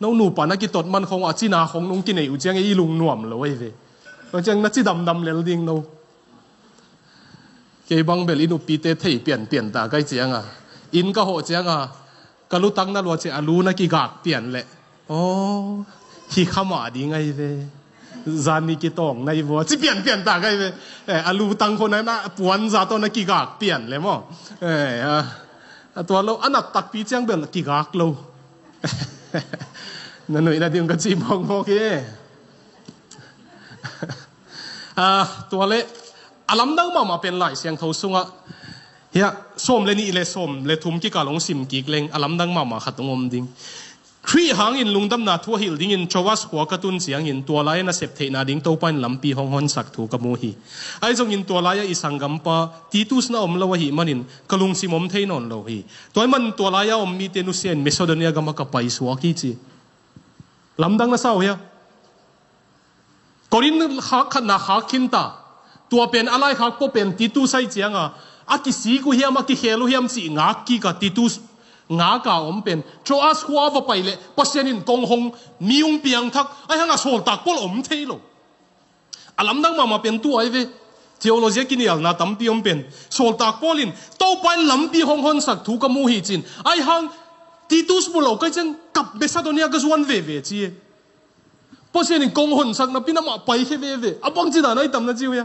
no nupa na kitot man khawng a cina khawng nung kineih uh ciang i lungnuam lo ahi ve. Tua ciang na ci damdam lel ding no. Kei bang bel i nupite thei pianpian ta kai ciang a. Inn ka hawh ciang a. Ka lutang na lua ciang a lu na kigak pian leh. Aw, hi kha mah ding ahi ve. Zan ni kitawng na hi vua ci pianpian ta kai ve. Eh, a lutang khawng na, na puanza tawh na kigak pian le maw. Eh, a, a tua lo a nat takpi ciang bel kigak lo. Na nuih na ding ka ci mawkmawk hi. Ah, tua le a lamdang mahmah pen Lai Siangtho sungah hia, sawm le nih le sawm le thum kikal hong sim kik leng a lamdang mahmah khat hong om ding. Khrih hangin lungdamna thu a hilh dingin Troas khua ka tun ciangin tua lai-a na sep theihna ding Topa in lampi hong honsak thu ka mu hi. Ahi zongin tua lai-ah i sanggampa Titus na om lo ahih manin ka lungsim om thei nawn lo hi. Tua ahih manin tua lai-a om mite nusia in Macedonia gamah ka paisuak hi ci. Lamdang na sa uh hia? Korin khak khatna khak khinta. Tua pen a laikhak pua pen Titus ahi cianga a kisik uh hiam, a kikhel uh hiam cih ngak kika Titus ngaka om pen Troas khua a va pai leh Pasian in kong hong mi hong piangthak ahi hanga Sawltak Paul om thei lo. A lamdang mahmah pen tua ahi ve. Theology a kinialna tampi om pen Sawltak Paul in Topa in lampi hong honsak thu ka mu hi cin ahi hang Titus mu lo kai ciang kap Macedonia ka zuan veve ci e. Pasian in kong honsak napi namah paikhia veve. A bangci dan ahi tam na ci uh hia?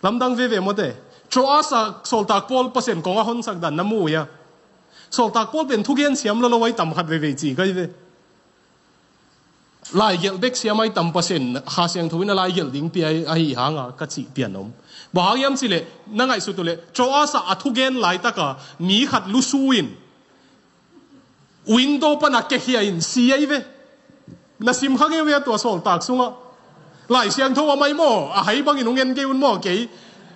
Lamdang veve mawte. Troas a Sawltak Paul Pasian kong a honsak dan na mu uh hia? Sawltak Paul pen thugen siam lolo ahi tam khat veve ci kai ve. Laigelh bek siam ahi tam Pasian Kha Siangtho in a laigelh ding pia ahi hanga ka cih pian om. Bang hang hiam cileh na ngaihsut uhleh Troas a a thugen laitaka mi khat lusu in window pana kekhia in si ahi ve. Na sim kha ngei ve a tua Sawltak sungah. Lai Siangtho a mai maw? A hai bangin hong en kei un maw? Kei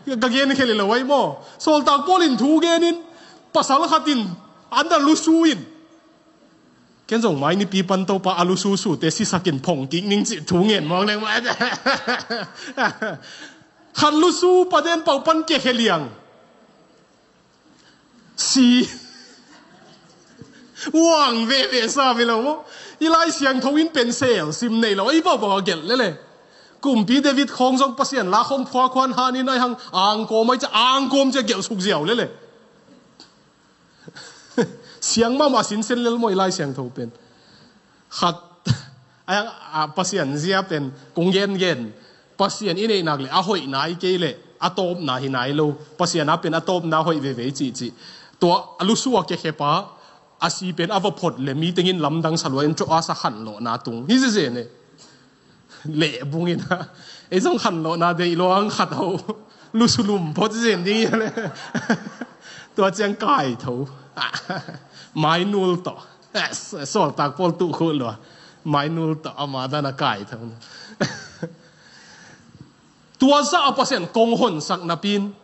ka gen khel lo ahi maw? Sawltak Paul in thu genin pasal khatin an da lusu in Ken zong mai nipi pan Topa a lusu sute sisakin phong kik ning cih thu ngen mawng leng mai. Khat lusu pa den pau pan kia khe liang. Si. Uang veve sa mi lo maw. I Lai Siangtho in pen sel sim nei lo. Ei bawbaw a gelh lele. Kumpi David khawng zong Pasian la khawng phuakhuan hanin ai hang angkawm ai cia angkawm cia gelh suk ziau lele. Siang mahmah sinsen lel maw i Lai Siangtho pen. Khat a, a, Pasian zia pen kong gengen. Pasian i neihnak le a hoih nai kei le a tawpna hi nai lo. Pasian a pen a tawpna hoih veve cihcih. Tua a lusu a kekhepa a si pen a va phot le mi tengin lamdang sa lua in tua a sa khanlawhna tung hi zizene. Leh bungin a ei zong khanlawhna deih luang khat ho lusulum phot zen ding hi le. Tua ciang kai tho. Mainul tawh. Sawltak Paul tuh khuh lua. Mainul tawh ama dan a kai tho. Tua zah a Pasian kong honsak napin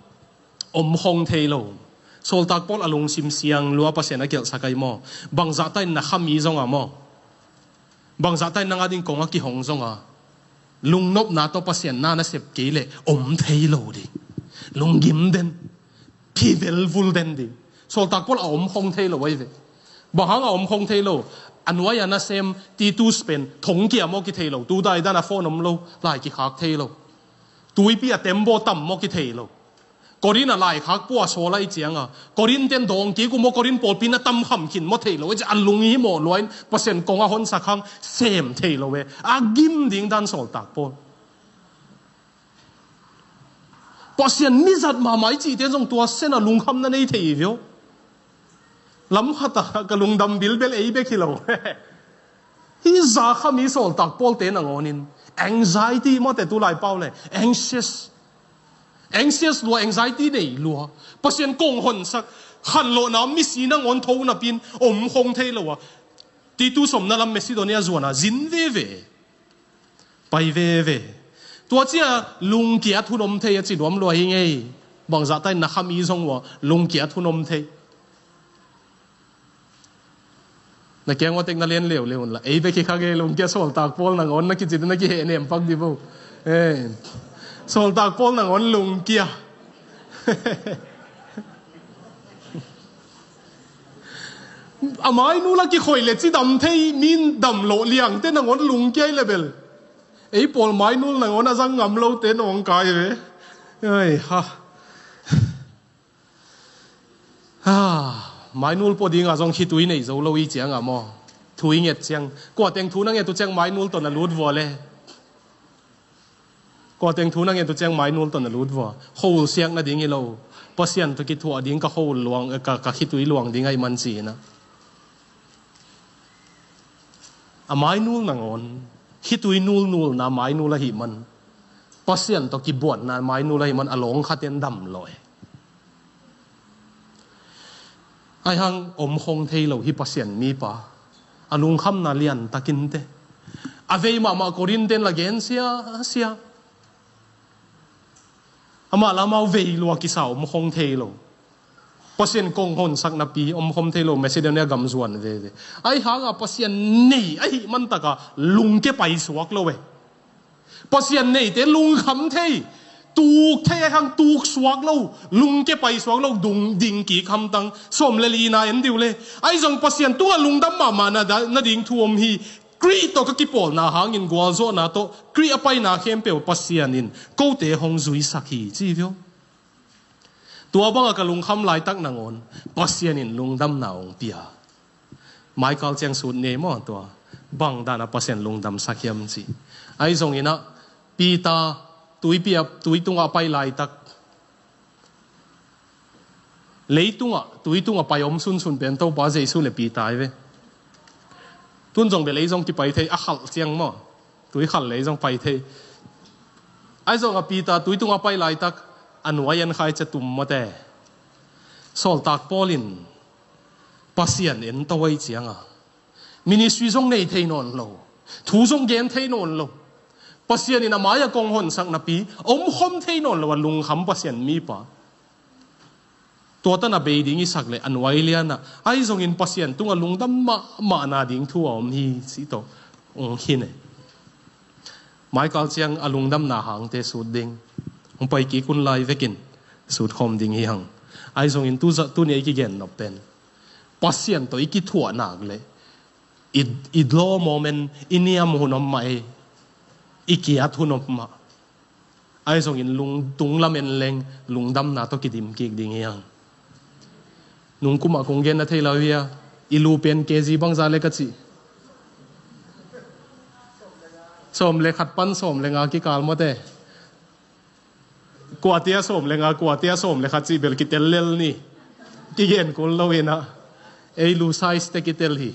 om khong thei lo. Sawltak Paul a lungsim siang lua Pasian a kialhsak ai maw? Bangzah ta in na khami zong a maw? Bangzah ta in nang a ding kong a kihong zong a lungnopna tawh Pasian na na sep kei le om thei lo ding. Lunggim den. Phi velvul den ding. Sawltak Paul a om khong thei lo ai ve. Bang hang a om khong thei lo? A nuai a nasem Titus pen thongkia maw kithei lo. Tu daidan a phone om lo. Lai kikhak thei lo. Tuipi a tembaw tam maw kithei lo. Korin a laikhak pua sawl ai cianga Korin ten dawng kik uh maw, Korin pawlpi na tam kham khin maw thei lo. A lung hi mawh luain Pasian kong a honsak hang sem thei lo e. A gim ding dan Sawltak Paul. Pasian mizat mahmah i cihte zong tua sen a lungkham na nei thei vio. Lam khat a ka lungdam bilbel ei bek hi lo. Hi za khami Sawltak Paul te nangawnin anxiety mawte tu lai pau le anxious. Anxious lua, anxiety nei lua. Pasian kong honsak khanlawhna misi nangawn tho napin om khong thei lo a. Titus omna lam Macedonia zuana zin veve. Pai veve. Tua cia lungkiat hun om thei a ci nuam lua hi ngei. Bangzah ta in na khami zong ua lungkiat hun om thei. Na kiang ua tek na len leuleu unla ei bek hi kha ngei lungkia Sawltak Paul nangawn na kicit na kiheh nem pak di bo. Sawltak Paul nangawn lungkia. A mainul a kikhoih le cidam thei min dam lawh liangte nangawn lungkia i le bel ei pawl mainul nangawn a zang ngam lote nawng kai ve. Ai ha. Ha, mainul pawh dinga zong khitui nei zo lo i cianga maw? Thu i nget ciang kua teng thu na nget uh ciang mainul tawh na lut vua le. Kua teng thu na nget uh ciang mainul tawh na lut vua. Khuahul siak nading hi lo. Pasian tawh kithuah ding ka khuahul luang, ka, ka khitui luang ding ahi man ci-in a. A mainul nangawn khitui nulnulna mainul ahi man. Pasian tawh kibuatna mainul ahi man a lawng khaten dam lawh e. Ai hang om khong thei lo hi Pasian mipa. A lungkhamna lian takin te. A vei mahmah Korin ten la gen sia sia. Amah lamau vei lua kisa om khong thei lo. Pasian kong honsak napi om khong thei lo Macedonia gam zuan veve. Ai hanga Pasian nei ahi man taka lungke pai suak lo e. Pasian neite lungkham thei, tuk thei ai hang tuk suak lo, lungke pai suak lo, dung ding kik hamtang, sawm le lina en diu le. Ai zong Pasian tungah lungdam mahmah na da-, na ding thu om hi. Khrih tawh ka kipawlna hangin gualzawhna tawh Khrih a paina khempeuh Pasian in kote hong zuisak hi ci vio. Tua banga ka lungkham laitak nangawn Pasian in lungdamna hong pia. Maikal ciang sut ngei maw tua bang dana Pasian lungdamsak hiam ci. Ai zonginah Peter tuipi a, tui tungah a pai laitak, leitungah, tui tungah pai om sunsun pen Topa Jesu le Peter hi ve. Tun zong bel ei zong kipai thei a khalh ciang maw? Tui khalh le ei zong pai thei. Ai zong a Peter tui tungah pai laitak a nuai an khai cia tum mawte. Sawltak Paul in Pasian en to ai cianga ministry zong nei thei nawn lo, thu zong gen thei nawn lo. Pasian in a mai-ah kong honsak napi om khom thei nawn lo a lungkham Pasian mipa. Tua tan a bei ding i sak leh a nuai lianah ahi zongin Pasian tungah lungdam mahmahna ding thu a om hi, cih tawh hong khin e. Michael ciang a lungdamna hangte sut ding. Hong pai kik hun lai vekin sut khawm ding hi hang. Ahi zongin tu za, tuni a i kigen nop pen Pasian tawh i kithuah nak leh i, i dlaw mawmen i niam hun om mah e, i kiat hun om mah. Ahi zongin lung, tunglam en leng lungdamna tawh kidim kik ding hi hang. Nungkumah kong gen na thei lo hi a, i lu pen K G bangza le ka cih? Sawm le khat pan sawm le nga kikal mawte. Kuatia sawm le nga, kuatia sawm le khat cih bel kitel lel ni. Kigen kul lo inah ei lu size te kitel hi.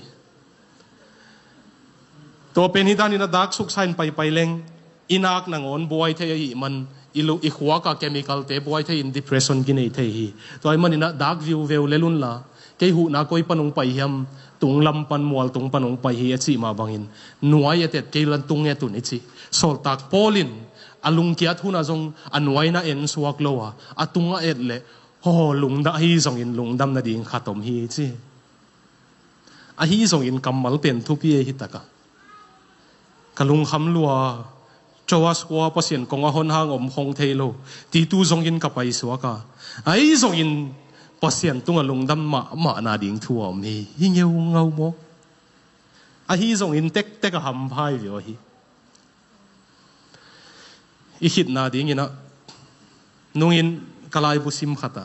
Tua pen hi danin a dak suksa in paipai leng i nak nangawn buai thei ahih man i lu, i khuaka chemical te buai thei in depression kinei thei hi. Tua ahih maninah dak viuveu lel unla, kei huhna koi pan hong pai hiam, tunglam pan, mualtung pan hong pai hi a cih mah bangin nuai et et, kei lan tung et un i cih. Sawltak Paul in a lungkiat hunah zong a nuai na en suak lo a, a tungah et leh haw lungdam, ahi zongin lungdam nading khat om hi ci. Ahi zongin kammal pen thupi ei hi taka. Ka lungkham lua, Troas khua Pasian kong a hon hang om khong thei lo, Titu zongin ka paisuak a. Ahi zongin Pasian tungah lungdam mahmahna ding thu a om hi, hi ngeungau maw? Ahi zongin tektek a hampha hi viau hi. I khitna dinginah nungin ka laibu sim khatah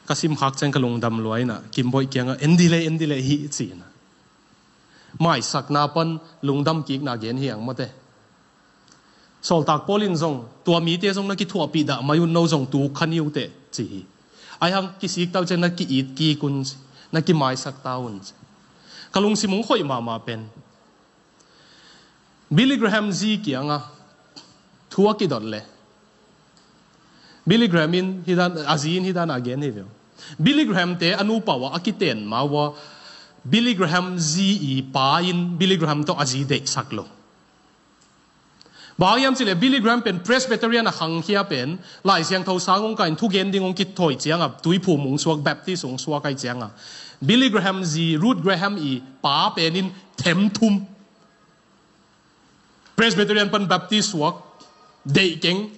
ka sim khak ciang ka lungdam lua inah Kimboih kiangah en dih le, en dih le hi ci inah. Maisakna pan lungdam kikna gen hi ang mawte. Sawltak Paul in zong tua mite zong na kithuahpih dah mai un, no zong tuk kha ni uh teh ci hi. Ahi hang kisik ta uh ciang na ki-it kik un ci, na kimaisak ta un ci. Ka lungsim hong khoih mahmah pen Billy Graham zi kiangah thu a kidot leh Billy Graham in hi dan, a zi in hi dan a gen hi viau. Billy Graham te a nupa uh a kiten ma uh a, Billy Graham zi i pa in Billy Graham tawh a zi deihsak lo. Bang hiam cileh Billy Graham pen Presbyterian a khangkhia pen Lai Siangtho sang hong kah in thugen ding hong kithawi ciangah tuiphum hong suak, Baptist hong suak ahi ciangah Billy Graham zi Ruth Graham i pa pen in themthum Presbyterian pan Baptist suak, deih keng,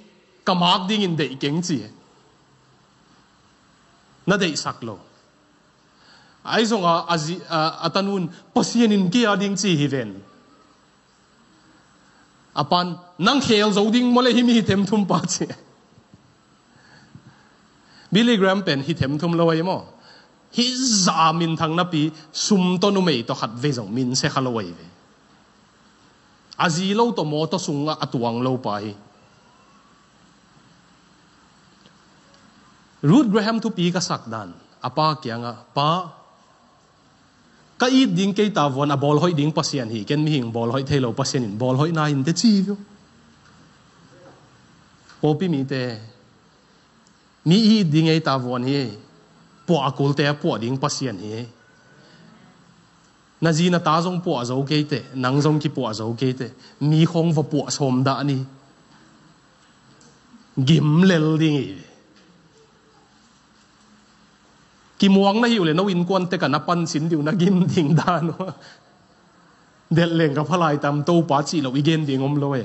ka mak dingin deih keng ci. Na deihsak lo. Ahi zongah a zi, a, a tanun Pasian in kei a ding ci hi ven. A pan nang khel zo ding maw le himi themthum pa ci. Billy Graham pen hi themthum lo ahi maw? Hi zah a minthang napi sum tawh numei tawh khat vei zong min sia kha lo ahi ve. A zi lo tawh mawtaw sungah a tuang lo pa hi. Ruth Graham thupi ka sak dan a pa kiangah, pa, ka it ding kei tavuan a bawlhoih ding Pasian hi, ken mihing bawlhoih thei lo Pasian in bawlhoih na in te ci hi uh. Pawlpi mite, mi it ding ei tavuan hi, puah a kulte a puah ding Pasian hi. Na zi na ta zong puah zo kei teh, nang zong kipuah zo kei teh, mi khong va puah sawm dah ni. Gim lel ding hi. Kimuang na hi uh le no innkuan tek a na pansin dih uh na gim ding dan uh. Delh leng ka phalai tam Topa cih lo i gen ding om lo e.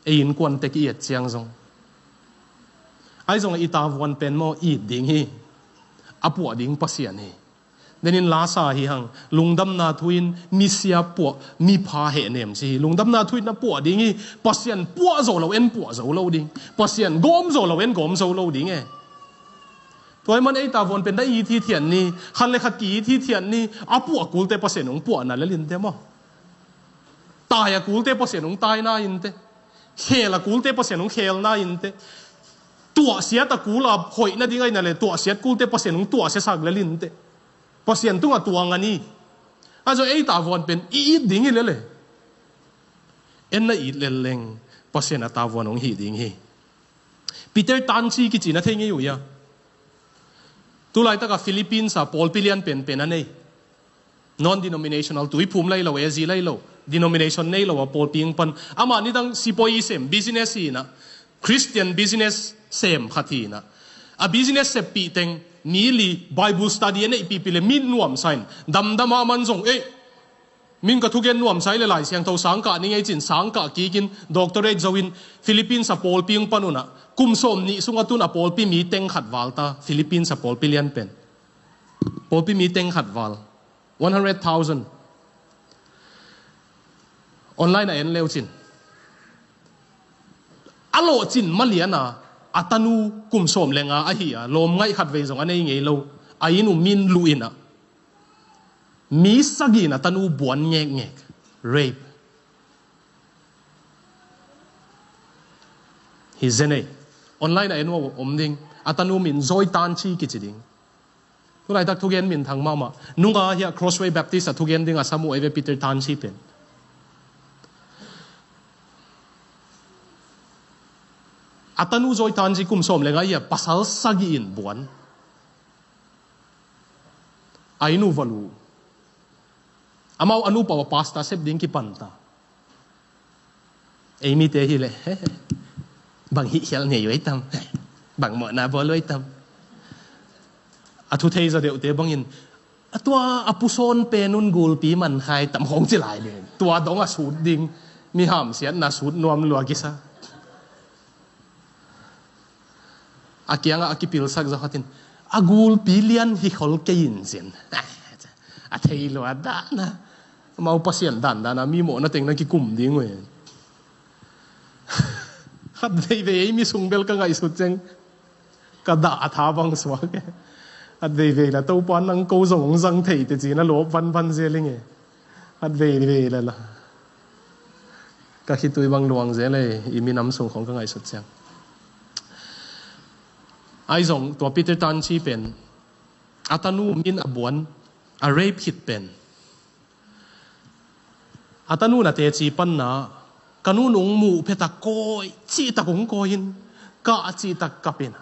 Ei innkuan tek i et ciang zong. Ahi zong i tavuan pen maw it ding hi. A puah ding Pasian hi. Denin lasa hi hang, lungdamna thu in misia puah, mipha hehnem ci hi. Lungdamna thu in na puah ding hi. Pasian puah zo lo en puah zo lo ding. Pasian gawm zo lo en gawm zo lo ding e. Tua ahih man ei tavuan pen na it hithiat ni, khat le khat ki-it hithiat ni, a puah kulte Pasian hong puahna lel in te maw? Tai a kulte Pasian hong taina in te. Khel a kulte Pasian hong khelna in te. Tuahsiat a kul a hoih nading ahih na le tuahsiat kulte Pasian hong tuahsiasak lel in te. Pasian tungah tuang a ni. Ahi zong ei tavuan pen i it ding hi lel e. En na it lel leng Pasian a tavuan hong hih ding hi. Peter Tan ci kici na thei ngei uh hia? Tulaitak a Philippines a pawlpi lian penpen a nei. Non-denominational, tuiphum lai lo, A Z lai lo, denomination nei lo a pawlpi hong pan. Amah nidang sipawi i sem, business hi inah. Christian business sem khat hi in ah, a business seppih teng mi li Bible study a neihpihpih le mi nuamsa in, damdam a man zong, ei, min ka thugen nuamsa hi le Lai Siangtho sang kah ni ngei ci in sang kah kik in doctorate zo in Philippines a pawlpi hong pan un ah, kum sawm nih sung a tun a pawlpi mi teng khat val ta, Philippines a pawlpi lian pen. Pawlpi mi teng khat val. One hundred thousand. Online a en leu cin, a lawhcin malian a, a tanu kum sawm le nga ahi a, lawm ngaih khat vei zong a nei ngei lo, a inn uh min luh in ah, mi sagih in a tanu buan ngekngek. Rape. Hi zen ei. Online a en uh a om ding. A tanu min Joy Tan Chi kici ding. Tulaitak thugen minthang mahmah. Nunga hiah Crossway Baptist a thugen ding a sam uh ei ve, Peter Tan Chi pen. A tanu Joy Tan Chi kum sawm le nga hi a, pasal sagih in buan. A inn uh va luh. Amau a nupa uh a pastor sep ding kipan ta. Ei mite hi le, bang hih khial ngei uh ei tam, bang mawhna bawl uh ei tam. A thu thei za deuhte bangin, a tua a pusawn pen un gulpi man khai tam khawng ci lai ding. Tua dong a sut ding, mi hamsiatna sut nuam lua kisa. A kiangah a kipilsak zaw khat in, a gulpi lian hi khol kei in cin. A thei lua dan a. Amau pasian dandan a mi mawhna teng na kikum ding uh e. Khat veivei ei mi sung bel ka ngaihsut ciang ka dah a tha bang suak e. Khat veivei la Topa nang ko zong hong zang thei te ci na lawp vanvan zel ing e. Khat veivei la la ka khitui bang luang zel e, i minam sung khawng ka ngaihsut ciang. Ahi zong tua Peter Tan Chi pen a tanu min a buan, a rape khit pen. A tanu na teci panna, ka nu nung muh phetak kawi cihtak hong kawi in, kah cihtak kap in.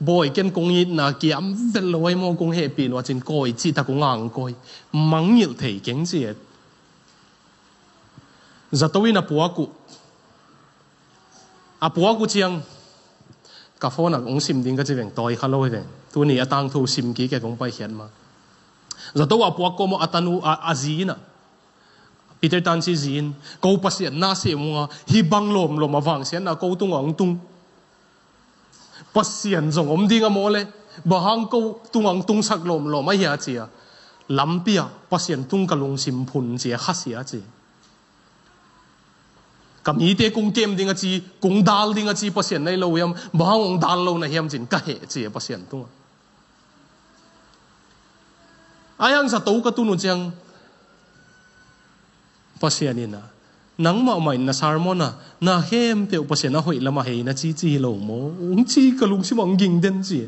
Bawi ken kong itna kiam vel lo ai maw, kong hehpih lua cin kawi cihtak hong ang kawi. Mangngilh thei keng ci et. Zato in a puak uh. A puak uh ciang ka phone ah hong sim ding ka ci veng, tawi kha lo hi veng. Tuni a tangthu sim kik e kong paikhiat ma. Zato a puak kawm uh a tanu a, a zi in ah Peter Tan Chi zi in, ko Pasian na sem uh a, hih bang lawmlawm a vangsiatna ko tungah hong tung. Pasian zong om ding a maw le, bang hang ko tungah hong tungsak lawmlawm a hia ci a. Lampi ah Pasian tung ka lungsim phun ci a khasia ci. Ka mite kong kem ding a ci, kong dal ding a ci Pasian na hi lo hiam, bang hang hong dal lo na hiam cin ka heh ci a Pasian tungah. Ai hang zato ka tun uh ciang Pasian in ah, nangmah mah in na sermon ah na khempeuh Pasian a hoih lamah hei na cici hi lo maw? Hong ci ka lungsim ah hong ging den ci.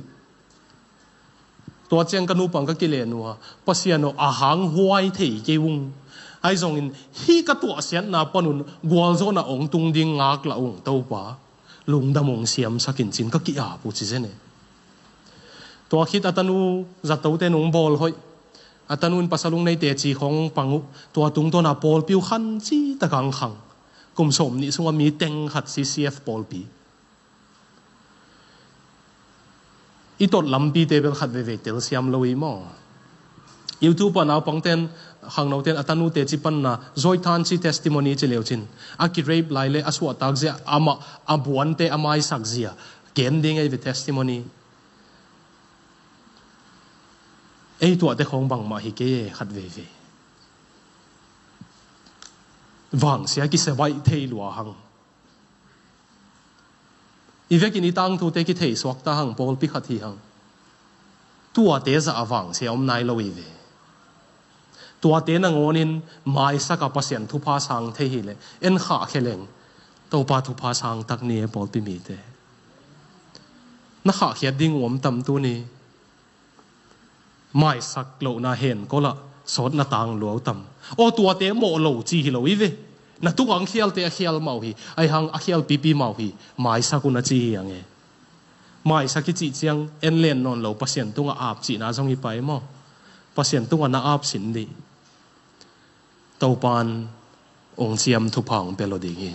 Tua ciang ka nupa in ka kilen uh a, Pasian aw, a hang huai thei kei ung. Ahi zongin hih ka tuahsiatna panun gualzawhna hong tung ding ngaklah ung Topa. Lungdam hong siamsak in cin ka ki-ap uh ci zen e. Tua khit a tanu zatote nung bawl hoih. A tanu in pasal ung nei teci khawng pang uh. Tua tungtawn a pawlpi uh khan citak hong khang. Kum sawm nih sungah mi teng khat C C F pawlpi. I tot lampite bel khat veivei telsiam lo hi maw? YouTube ah naupangten, khangnoten a tanu teci panna Joy Tan Chi testimony ci leu cin, a ki-rape lai le a suahtak zia amah a buante a maisak zia ken ding ei ve testimony. Ei tuahte khawng bangmah hi kei e khat veivei. Vangsia kisia baih thei lua hang. I vekin i tangthute kithei suak ta hang, pawlpi khat hi hang. Tuate zah a vangsia om nai lo hi ve. Tuate nangawnin maisak a Pasian thupha sang thei hi leh en khahkhia leng Topa thupha sang tak ni e pawlpi mite. Na khahkhiat ding uh om tam tuni. Maisak lohna hen kolah sawtna tang luau tam. Aw, tuate mawh lo ci hi lo hi ve. Na tung ang khialte a khial mah uh hi. Ahi hang a khial pipi mah uh hi. Maisak un a ci hi ang e. Maisak i cih ciang en len nawn lo Pasian tungah ap cihna zong hi pai maw? Pasian tungah na ap sin dih. Topan ong ciam thupha ong pia lo ding hi.